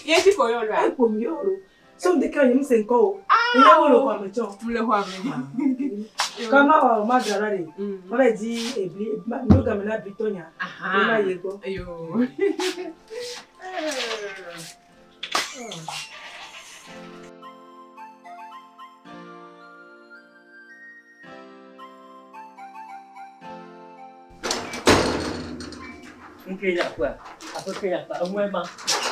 [SPEAKER 6] Ye ti ko yɔ lɔa?
[SPEAKER 4] Ekpo mi yɔ lo. So ŋdeke nye se ŋkɔ o. Nye wo le xɔ me tsɔ.
[SPEAKER 6] Mu le xɔa me.
[SPEAKER 4] Kama wa ma dzra ɖe. Ma va di ebli ma nu game na bli tɔ nya.
[SPEAKER 6] Aha.
[SPEAKER 4] Ma ye gbɔ.
[SPEAKER 6] Ayo.
[SPEAKER 5] Nke nya kpɔa, aƒe ke nya kpɔa, eŋue ma,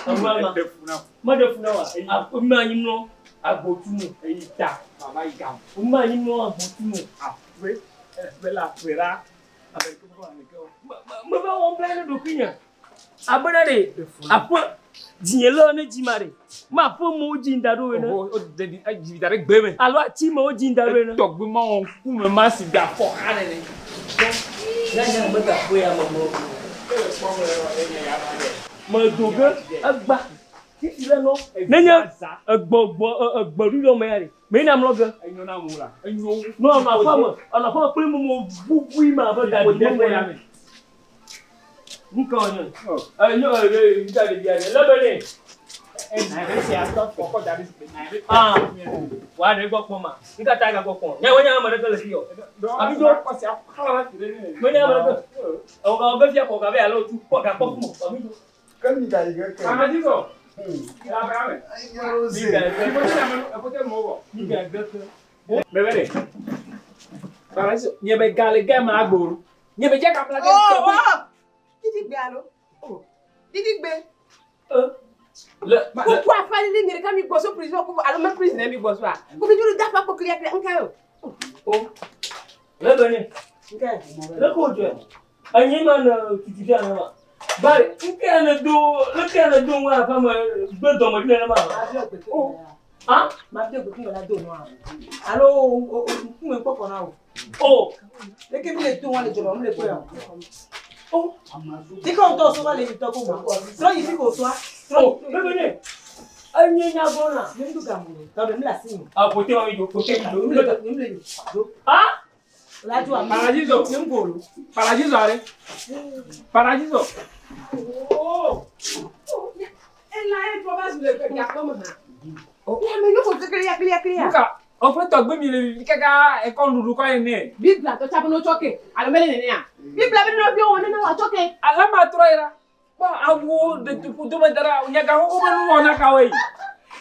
[SPEAKER 5] eŋue ma. Meɖe fu na wa, aƒe me anyi mlɔ agbotu me.
[SPEAKER 8] Eyi ta, baba yi ga.
[SPEAKER 5] Me anyi mlɔ agbotu me.
[SPEAKER 8] Aƒe, ebe le aƒe la, ame ɖeke mekɔ ame ɖeke o.
[SPEAKER 5] Meva wɔm bla ne ɖokuinye. Abena ɖe, aƒe dzinyelawo ne dzi ma ɖe, ma aƒe me wodzi da ɖo ene.
[SPEAKER 8] O de edzi da ɖe gbe me.
[SPEAKER 5] Alo ati me wodzi da ɖo ene.
[SPEAKER 8] Tɔgbi ma wɔ ŋkume ma si gbe afɔ xa nene.
[SPEAKER 5] Nyanya me gaƒe ya me mlɔ. Medo ge egba titi le nɔ. Nenye egbɔgbɔ egbeɖuɖɔ me ya ɖe, me yina mlɔ ge.
[SPEAKER 8] Enyo na mu la, enyo.
[SPEAKER 5] Nɔ ɔnɔ aƒe me, ɔnɔ aƒe me kple mo bubui ma abe dadi me me ya. Nu ka wònye? Enyo ee nta ɖevi aɖe lé be nɛ. Ah, wa ɖe gbɔ kpɔm ma. Nu ka ta gagbɔ kpɔm? Nye menye ame ɖeke le fi o. Abidzo. Menye ame ɖeke. Ewɔ ga ge fia kɔ gabe alo tu kpɔ gakpɔ fún mɔ. Abidzo.
[SPEAKER 3] Kemi da yi ke.
[SPEAKER 8] Paradiso. Paradiso. Nye be ga le ge ma gboro. Nye be dze kabla ge.
[SPEAKER 6] Oh, oh. Didi gbe alo? Oh. Didi gbe.
[SPEAKER 5] Le
[SPEAKER 6] Kuku afa lili mi ɖeka mi gbɔ so prison ko alo me prison mi gbɔ so a. Ko mi duru dafa ko kilia kilia nka yo.
[SPEAKER 5] O. Le be nɛ.
[SPEAKER 4] Nke.
[SPEAKER 5] Le ko dzɔe. Enyi ma ne tutu ɖe ame ma. Bari nke ne do le ke ne do ŋua aƒe me gbe dɔme ɖi nenema.
[SPEAKER 4] O.
[SPEAKER 5] Ah?
[SPEAKER 4] Ma fi egbe kungbe la do nua. Alo ŋkume kpɔkɔ na o.
[SPEAKER 5] O.
[SPEAKER 4] Leke mi le to wa le dzɔma mi le kpɔe o. O. Dike wo tɔ so va le yi tɔ ko ma. Trɔ yi fi ko soa.
[SPEAKER 5] O. Le be nɛ. Enyi nya gbɔ na.
[SPEAKER 4] Ne mi do gamu o. Tɔ be mi le asi me.
[SPEAKER 5] Ah, kote ma mi do, kote mi do.
[SPEAKER 4] Mi le mi le do.
[SPEAKER 5] Ah?
[SPEAKER 4] La do ama.
[SPEAKER 8] Paradiso.
[SPEAKER 4] Ne mi go lo.
[SPEAKER 8] Paradiso are. Paradiso.
[SPEAKER 6] Oh. Ela ye trɔ va zu le gakpɔ me hã. Ya me nyɔkɔ kilia kilia. klia klia.
[SPEAKER 8] Nuka ɔƒe tɔgbe mi le vivi kaka ekɔ nuɖuɖu kɔ yi nɛ.
[SPEAKER 6] Biblia tɔ tsa be no tsɔ ke alo mele nenea. Biblia be no fi wɔ nene wa tsɔ ke.
[SPEAKER 8] Alama trɔ yi la. Kpɔ awu ɖe dome da ɖe nyaga xoxo be nuwɔna kawoe.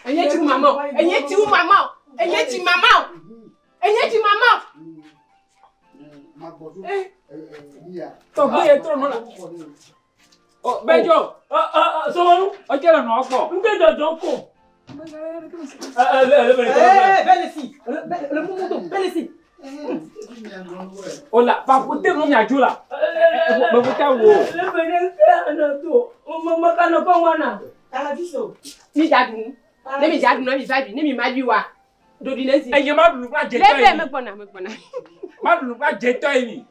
[SPEAKER 6] Enye tsi mama o. Enye tsi mama o. Enye tsi mama o. Enye tsi mama o.
[SPEAKER 8] Tɔgbe ye trɔ nɔ la. Bɛjɔ.
[SPEAKER 5] Sɔmɔnu.
[SPEAKER 8] Ɔtsɛ le nɔ kpɔ.
[SPEAKER 5] N tɛ jɔjɔ ko.
[SPEAKER 4] Belle si. Le mumu do belle si.
[SPEAKER 8] O la papo te nu miadzo la. Bɛbɛ tɛ wo.
[SPEAKER 5] Le bene ke ana to. O ma ma kana kɔ ŋwana.
[SPEAKER 4] Paradiso.
[SPEAKER 6] Mi dza ɖu. Ne mi dza ɖu na mi va ɖui. Ne mi ma ɖui wa. Ɖoɖi ne zi.
[SPEAKER 8] Enye ma ɖu nu kple adzetɔ
[SPEAKER 6] Lebe
[SPEAKER 8] ye mi.
[SPEAKER 6] megbɔna megbɔna.
[SPEAKER 8] Ma ɖu nu kple adzetɔ ye mi.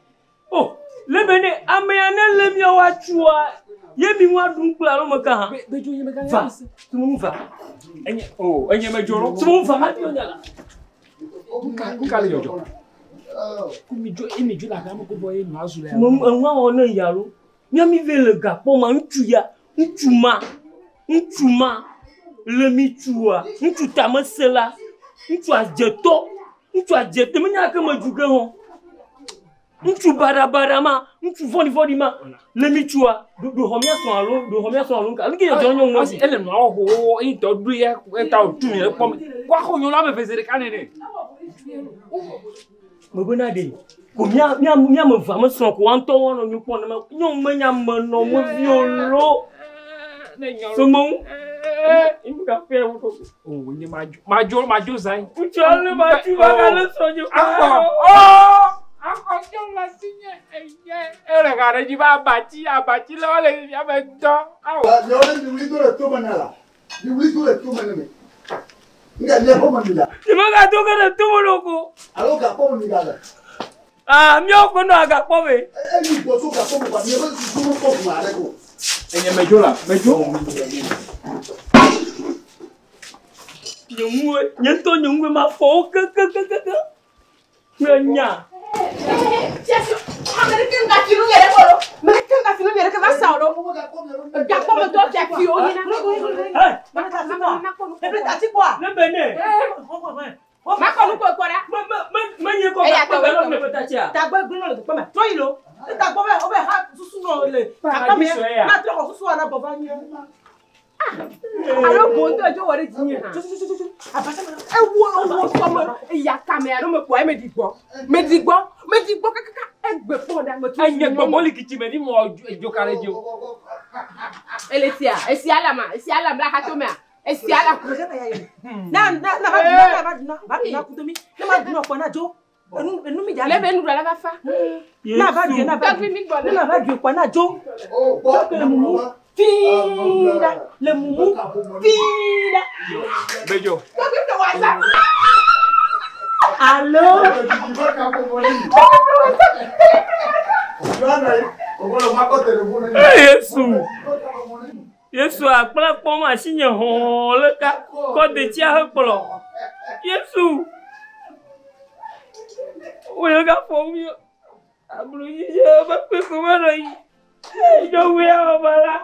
[SPEAKER 5] Oh, lebe ne ame ya ne le mia wa tsua. Ye mi wa ɖu kple alo me ka hã.
[SPEAKER 8] Bɛjɔ nye me ka
[SPEAKER 5] Va. Sumunu va.
[SPEAKER 8] Enye o enye me dzo lɔ.
[SPEAKER 5] Sumunu va ma bi nya la.
[SPEAKER 8] Nka le dzɔdzɔ. Ko mi dzo emi dzo le aƒea me ko bɔ ye nua zu le.
[SPEAKER 5] Sumunu enua wɔ ne ya lo. Mia mi ve le gakpɔ ma ŋutsu ya ŋutsu ma ŋutsu ma le mi tsua ŋutsu tamesela ŋutsu adzetɔ ŋutsu adzetɔ menya ke me dzu ge hã. Ŋutsu baɖabaɖa ma ŋutsu vɔɖivɔɖi ma le mi tsua ɖo xɔ mia srɔ̃ alo ɖo xɔ mia srɔ̃ alo nka nuke dzɔdzɔ nyɔnu
[SPEAKER 8] Ɔsi ele nua wɔ xoxo eyi tɔ ɖo ya eta o tu mi le kpɔ mi. Ko axɔ nyɔnu ame eve zi ɖeka nene.
[SPEAKER 5] Mebena ɖe ko mia mia mia me va me srɔ̃ ko wa ŋutɔ wɔnɔ nu kpɔ nema nyɔnu menya me nɔ me viwo lo sɔmɔnu emu ka fɛ wo ɖo.
[SPEAKER 8] O nye ma dzo ma dzo ma dzo zã yi.
[SPEAKER 5] Ŋutsu ale ma tu va ka le srɔ̃ dzi.
[SPEAKER 8] Akɔ ɔɔ akɔ nyɔnu la si nye enye ele ka ɖe dzi be abatsi abatsi le wole fifia me dɔ. Awo.
[SPEAKER 3] Miawo ne mi wuli do le tome na la. Mi wuli do le tome ne me. Nga mia xɔ me mi la.
[SPEAKER 5] Nye me ga do ge ɖe tome ɖo ko.
[SPEAKER 3] Alo gakpɔ me mi ga le.
[SPEAKER 5] Aa miawo ƒe nɔ agakpɔ me.
[SPEAKER 3] Eyi gbɔ tso gakpɔ me kpa miaƒe susu me kpɔ ʋu aɖe ko.
[SPEAKER 8] Enye me dzo la me dzo.
[SPEAKER 5] Nye ŋue nye ŋutɔ nye ŋue ma fɔ wo kekekekeke. Nye nya.
[SPEAKER 6] Ame ɖeke ŋga fi nu nye ɖe kpɔ lo. Ame ɖeke ŋga fi nu nye ɖe ke va sa o lo. Gakpɔ me tɔ fia fi wo nyina.
[SPEAKER 5] Ne be ne.
[SPEAKER 6] Makɔ nu ko kpɔ ɖa.
[SPEAKER 5] Me nye kɔ
[SPEAKER 6] Eya
[SPEAKER 5] gakpɔ
[SPEAKER 6] tɔ
[SPEAKER 5] me
[SPEAKER 6] wɛ
[SPEAKER 5] lɔ me ƒe tatsia.
[SPEAKER 4] Tagbɔ egblẽ nɔ le teƒe me. Trɔ yi lo. Ne tagbɔ bɛ wo bɛ ha susu nɔ le gakpɔ me. Na trɔ xɔ susu na gbɔ va nye.
[SPEAKER 6] Alo gontɔ dzo wɔ ɖe dzi nye hã. Ewo ewo sɔme eya kame alo me kpɔ eme ɖi gbɔ. Me ɖi gbɔ me ɖi gbɔ kakaka egbe kpɔ ɖa me tu.
[SPEAKER 8] Enye gbɔgbɔ li kitsi me ni mɔ dzo ka ɖe dzi o.
[SPEAKER 6] Ele sia esi alama esi alam la hato mea esi ala.
[SPEAKER 4] Na na na va duna na va duna va duna kudo mi. Ne ma duna kpɔ na dzo. Enu enu mi dza.
[SPEAKER 6] Lebe nu ɖe la va fa.
[SPEAKER 4] Na va due na va
[SPEAKER 6] Tɔgbi
[SPEAKER 4] due.
[SPEAKER 6] mi gbɔ
[SPEAKER 4] Ne na va due kpɔ na dzo. Dzo ke le mumu. Fii ɖa le mumu. Fii ɖa.
[SPEAKER 8] Bɛjɔ.
[SPEAKER 6] Tɔgbi mi wɔ asa.
[SPEAKER 4] Alo.
[SPEAKER 5] Yesu. Yesu akpla kpɔm asi nye hɔn le ka kɔ detsia he kplɔ. Yesu. Wo ga fɔ mi. Ablu yi ye be kpe ko me ɖe yi. Dzo wia wɔ ba la.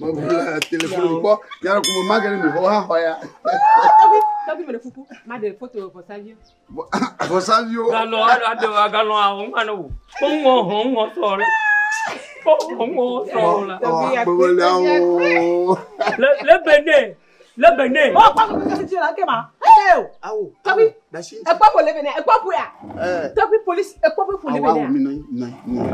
[SPEAKER 3] Mabula telefone kpɔ yàrá kuma ma kɛnɛ mi xɔ ha xɔ ya.
[SPEAKER 6] Tɔgbi mi le fufu. Ma de foto vɔsaviwo.
[SPEAKER 3] Vɔsaviwo.
[SPEAKER 5] Galɔ ado galɔ awɔ ŋua ne wo. Kpɔ ŋɔ hɔn ŋɔ sɔ le. Kpɔ hɔn ŋɔ sɔ la.
[SPEAKER 3] Gbogbo awo.
[SPEAKER 5] Le le bene. Le bene.
[SPEAKER 4] Ɔ kpɔ kpɔ kpɔ la ke ma. Eke o.
[SPEAKER 3] Awo.
[SPEAKER 6] Tɔgbi.
[SPEAKER 3] Dasi.
[SPEAKER 6] Ekpɔ ƒo le bene ekpɔ ƒo ya. Tɔgbi polisi ekpɔ ƒo le
[SPEAKER 3] Awo awo
[SPEAKER 6] bene.
[SPEAKER 3] mi nɔ nɔ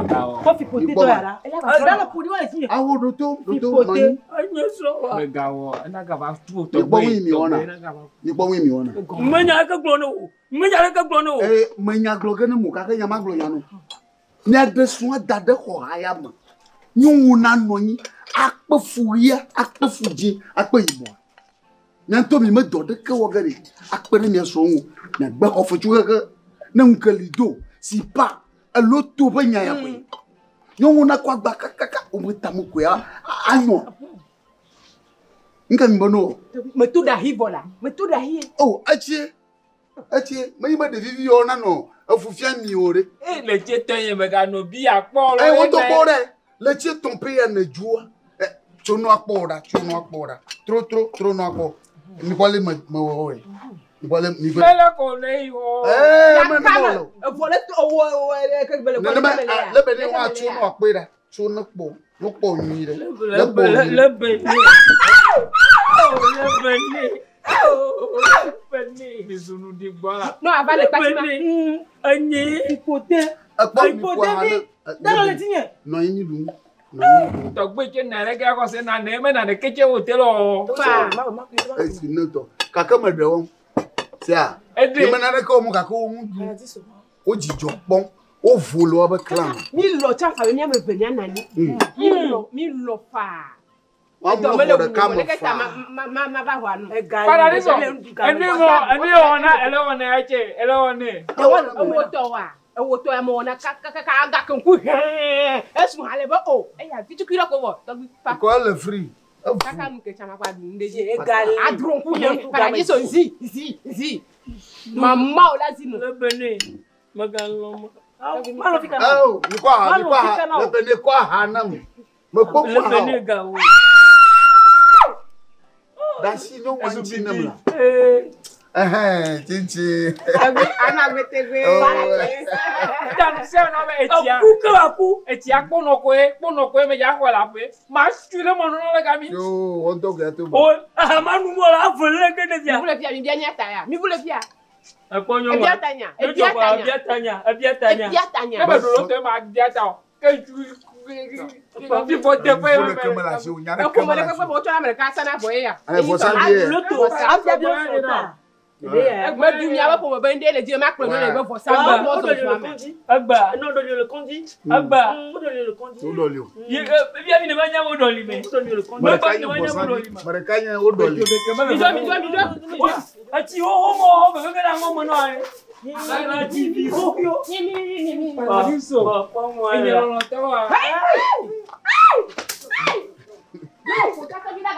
[SPEAKER 3] nɔ.
[SPEAKER 4] Kɔ fipote tɔ yàrá. Ɛdá le ƒo ɖi wa le dzi nye.
[SPEAKER 3] Awo ɖoto ɖoto
[SPEAKER 4] Fipote.
[SPEAKER 3] nɔ anyi.
[SPEAKER 5] Enye srɔ̃ wa.
[SPEAKER 8] Megawɔ ena gava tu
[SPEAKER 3] Mi kpɔ ŋu yi mi wɔna. Mi kpɔ ŋu yi mi wɔna.
[SPEAKER 5] Menya ɖeke gblɔ ne wo. Menya ɖeke gblɔ ne wo.
[SPEAKER 3] Ee menya gblɔ ge ne mo gake nya ma gblɔ nya no. Mia ɖe srɔ̃ da ɖe xɔ haya me. Nyɔnu na nɔ anyi akpe fu ɣia akpe fu dzi akpe yibɔa. Mia ŋutɔ mi me dɔ ɖeke wɔ ge ɖe akpe ɖe mia srɔ̃ ŋu. Miagbe xɔ fetsu xexe ne ŋu ke li do si pa elo to ƒe nya ya koe. Nyɔnu nakɔ agba kakaka wobe tame koe anyɔ. Ŋke mi be no.
[SPEAKER 6] Me tu ɖe ahi vɔ la. Me tu ɖe ahi.
[SPEAKER 3] O etsie etsie menye be ɖevi viwo nanɔ efu fia mi o ɖe.
[SPEAKER 8] E le tse tɔ nye meganɔ bi akpɔ.
[SPEAKER 3] Eye wotɔ kpɔ ɖe le tse tɔn pe ya ne dzoa. Tso nua kpɔ ɖa tso nua kpɔ ɖa tro tro tro nua kpɔ. Mi kpɔ le me me wɔ wɔe. Nkpɔ le mi ƒe.
[SPEAKER 8] Mele ko ne yi o.
[SPEAKER 3] Ee, me ne mo le o.
[SPEAKER 6] Evɔ le to wo wo le ke bele
[SPEAKER 3] Nenema a le be ne wa tso ne wòakpɔe ɖa. Tso ne kpɔ ne kpɔ nyui ɖe. Ne kpɔ nyui.
[SPEAKER 5] Le be ne. Le be ne. Le be ne.
[SPEAKER 8] Mizunu di gbɔ la.
[SPEAKER 6] No ava le kpati ma.
[SPEAKER 5] Enye.
[SPEAKER 4] Ipote.
[SPEAKER 3] Ekpɔ mi
[SPEAKER 4] Ipote
[SPEAKER 3] kpɔ ha
[SPEAKER 4] vi.
[SPEAKER 3] ne.
[SPEAKER 4] Dalo le tinye.
[SPEAKER 3] Nɔ anyi mi ɖu nu. Nɔ anyi mi ɖu nu.
[SPEAKER 8] Tɔgbe tse na ɖe ke akɔ se na ne me na ɖe ke tse wo te lɔ.
[SPEAKER 6] Fa.
[SPEAKER 3] Esi ne tɔ. Gake me ɖe wɔm. Sia.
[SPEAKER 8] Eɖe.
[SPEAKER 3] Nye me naneke wɔm gake wo ŋu ɖu. Wo dzidzɔ kpɔm. Wo vo le woabe clan.
[SPEAKER 6] Mi lɔ tsa fa be mi ame eve mia nɔ anyi. Mi lɔ mi lɔ faa.
[SPEAKER 3] Woamlɔ
[SPEAKER 6] Edɔ
[SPEAKER 3] xɔ
[SPEAKER 6] mele
[SPEAKER 3] ɖeka
[SPEAKER 6] wu
[SPEAKER 3] me
[SPEAKER 6] leke ta
[SPEAKER 3] faa.
[SPEAKER 6] ma ma ma va xɔa nu.
[SPEAKER 8] Paradiso. Enu wɔ enu wɔ na ele wɔ ne etse ele wɔ ne.
[SPEAKER 6] Ewo tɔ wa. Ewo tɔ ya me wɔna kakakaka aga keŋku hɛɛ. Esu hã le be o. Eya vitukui ɖe ko vɔ tɔgbi fa.
[SPEAKER 3] Kɔ ele free. Evu.
[SPEAKER 6] Kaka nu ke tsã ma kpa ɖu nu ɖe dzi.
[SPEAKER 4] Egali.
[SPEAKER 6] Adro ŋku hɛ. Paradiso zi zi zi. Mama o la zi nu.
[SPEAKER 5] Le be ne. Megalɔ̃ me.
[SPEAKER 4] Malo fi kana.
[SPEAKER 3] Awo, mi kɔ aha, mi kɔ aha. Le be ne kɔ aha nam. Me kpɔ
[SPEAKER 5] Le
[SPEAKER 3] kɔ
[SPEAKER 5] be
[SPEAKER 3] aha
[SPEAKER 5] ne
[SPEAKER 3] o.
[SPEAKER 5] gawo.
[SPEAKER 3] Ɖasi nyɔnua ŋuti nem la.
[SPEAKER 5] Ee.
[SPEAKER 3] Ɛhɛn, tsitsi.
[SPEAKER 6] Tɔgbi ana gbetegbe.
[SPEAKER 8] Tanu se na be etsia.
[SPEAKER 5] Eku ke wòaku.
[SPEAKER 8] Etsia kponɔ koe kponɔ koe me dza xɔ le aƒe. Ma su ɖe mɔ nunɔ le gami.
[SPEAKER 3] Yo, wɔn tɔ kɛ to
[SPEAKER 5] O
[SPEAKER 3] ba.
[SPEAKER 5] aha ma nu mɔ la ave le ke ne
[SPEAKER 6] Mi
[SPEAKER 5] fia.
[SPEAKER 6] bu le fia mi bia nya ta ya. Mi bu le fia.
[SPEAKER 5] Ekpɔ nyɔnua.
[SPEAKER 6] Ebia ta nya. Ebia ta nya.
[SPEAKER 5] Ebia ta nya. Ebia ta nya.
[SPEAKER 6] Ebia ta nya.
[SPEAKER 8] Ne be ɖoɖo tɔ ma dia ta o. Ke ju fifɔ teƒe
[SPEAKER 3] Ŋu ɖeke mele asi o, nya ɖeke
[SPEAKER 6] Eƒome
[SPEAKER 3] mele
[SPEAKER 6] ɖe
[SPEAKER 3] asi
[SPEAKER 6] kpekpe
[SPEAKER 3] o.
[SPEAKER 6] be wotsɔ ame ɖeka sana vɔ ye ya.
[SPEAKER 3] Ɛ, vɔsa li ye.
[SPEAKER 5] Loto.
[SPEAKER 6] Vɔsa.
[SPEAKER 4] Afia bi sɔ ta.
[SPEAKER 6] Egbe du miabe ƒome be ŋɖe le dzi ma kplɔ ne le be vɔsa
[SPEAKER 5] Wa-
[SPEAKER 6] gbɔ
[SPEAKER 4] O
[SPEAKER 6] mɔzɔ
[SPEAKER 4] do le
[SPEAKER 6] zua me.
[SPEAKER 4] kondi.
[SPEAKER 5] Egba.
[SPEAKER 4] Non do le kondi.
[SPEAKER 5] Egba.
[SPEAKER 4] O do le kondi.
[SPEAKER 3] Wo ɖɔli o.
[SPEAKER 5] Ye ebia mi ne ma nya wo ɖɔli me.
[SPEAKER 4] O do le kondi.
[SPEAKER 3] Me ɖeka nye vɔsa li, me ɖeka nye wo ɖɔli.
[SPEAKER 5] Midzɔ midzɔ midzɔ. Etsi xoxo mɔ xɔ me keke ɖe aŋɔ me nɔ anyi. Etsi vi xoxo.
[SPEAKER 6] Mi mi mi mi mi.
[SPEAKER 8] Paradiso.
[SPEAKER 5] Kpɔ mɔ
[SPEAKER 8] Enye
[SPEAKER 5] ya.
[SPEAKER 8] lɔlɔtɔ wa.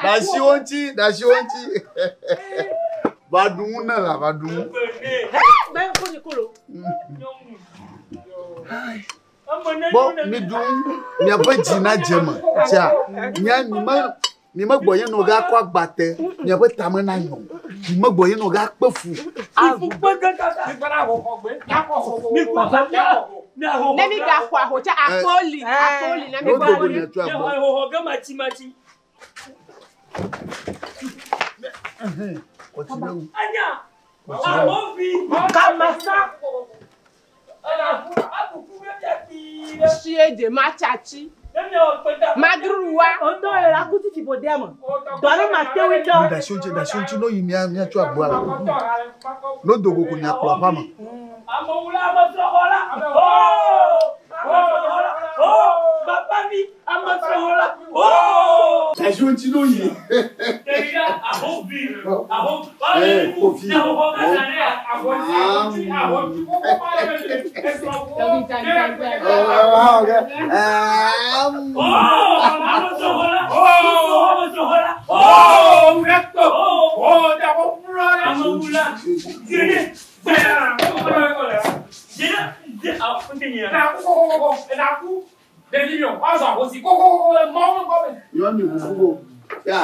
[SPEAKER 3] Ɖasi wo ŋuti, ɖasi wo ŋuti. Va ɖu ŋu ne la, va ɖu ŋu.
[SPEAKER 4] Bɛ ko ni kolo.
[SPEAKER 3] Bɔn mi ɖu ŋu, miaƒe dzi na dze me. Tia, mia mi me mi me gbɔ ye nɔ ga kɔ agba te, miaƒe tame na nyɔ. Mi me gbɔ ye nɔ ga kpe fu.
[SPEAKER 5] Afukpe kaka.
[SPEAKER 8] Mi kpɔ na xɔxɔ gbe. Miakɔ xɔxɔ.
[SPEAKER 5] Mi kpɔ
[SPEAKER 8] Miakɔ.
[SPEAKER 6] Ne mi ga xɔ ahotsa akpoli akpoli na mi
[SPEAKER 3] No
[SPEAKER 6] gbɔ
[SPEAKER 3] dogo
[SPEAKER 6] akpoli.
[SPEAKER 3] miatsɔ agbɔ.
[SPEAKER 5] Xɔxɔ ge matsi matsi.
[SPEAKER 3] Kɔtsi ɖe ŋu.
[SPEAKER 5] Anya. Ahovi.
[SPEAKER 4] Kamasa.
[SPEAKER 6] Sie de ma tsatsi. Madruwa.
[SPEAKER 4] O do le la kuti fi bo de ama. Do le ma te wi do.
[SPEAKER 3] Ɖasi wo ŋuti, ɖasi wo ŋuti no yi mia miatsɔ agboa la. No dogo ko miakplɔ aƒea me.
[SPEAKER 5] Amewula amesrɔ̃xɔla. Oo. Amesrɔ̃xɔla. Oo. Papa mi amesrɔ̃xɔla. Oo.
[SPEAKER 3] Ɖasi wo ŋuti no yi.
[SPEAKER 5] Ɖevi ɖe ahovi. Ahovi.
[SPEAKER 3] Eh, Kofi.
[SPEAKER 5] Ahoxɔ gã ne ya. Oo. Amesrɔ̃xɔla. Oo. Amesrɔ̃xɔla. Oo. Oo. Amewula. Dzene. Dzene. Dzene. Awo ŋutɛ nyina.
[SPEAKER 3] Nyɔnu fufu ko. Ya,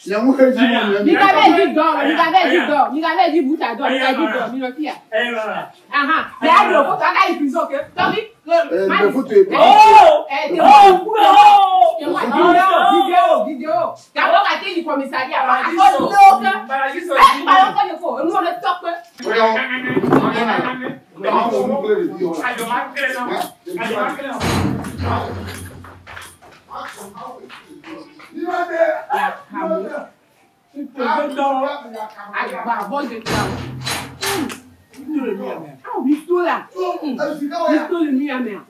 [SPEAKER 3] ya ŋu xe dzi mɔ
[SPEAKER 6] Mi
[SPEAKER 3] mia.
[SPEAKER 6] ga vɛ dzi dɔ, mi ga vɛ dzi dɔ, mi ga vɛ dzi buta dɔ, mi ga dzi dɔ, mi nɔ fia. Ahan, ya do ko kaka yi prison ke. Tɔbi.
[SPEAKER 3] Eh, me futu ye.
[SPEAKER 5] Oo.
[SPEAKER 6] Eh, te
[SPEAKER 5] Oo. Oo.
[SPEAKER 6] Témoin, vidéo, vidéo, vidéo. D'abord, à tes commissariat, à cause de l'eau, eh, par contre, il faut, nous on est top. Agba, bon de toi. Ah, oui, tout là. Oui, tout le nuit, mère.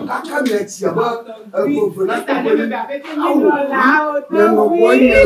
[SPEAKER 3] Kaka mi etsi abe egbeve na tɔgbe ne. Awo,
[SPEAKER 6] Awo,
[SPEAKER 3] nye ŋgɔgbɔ nye.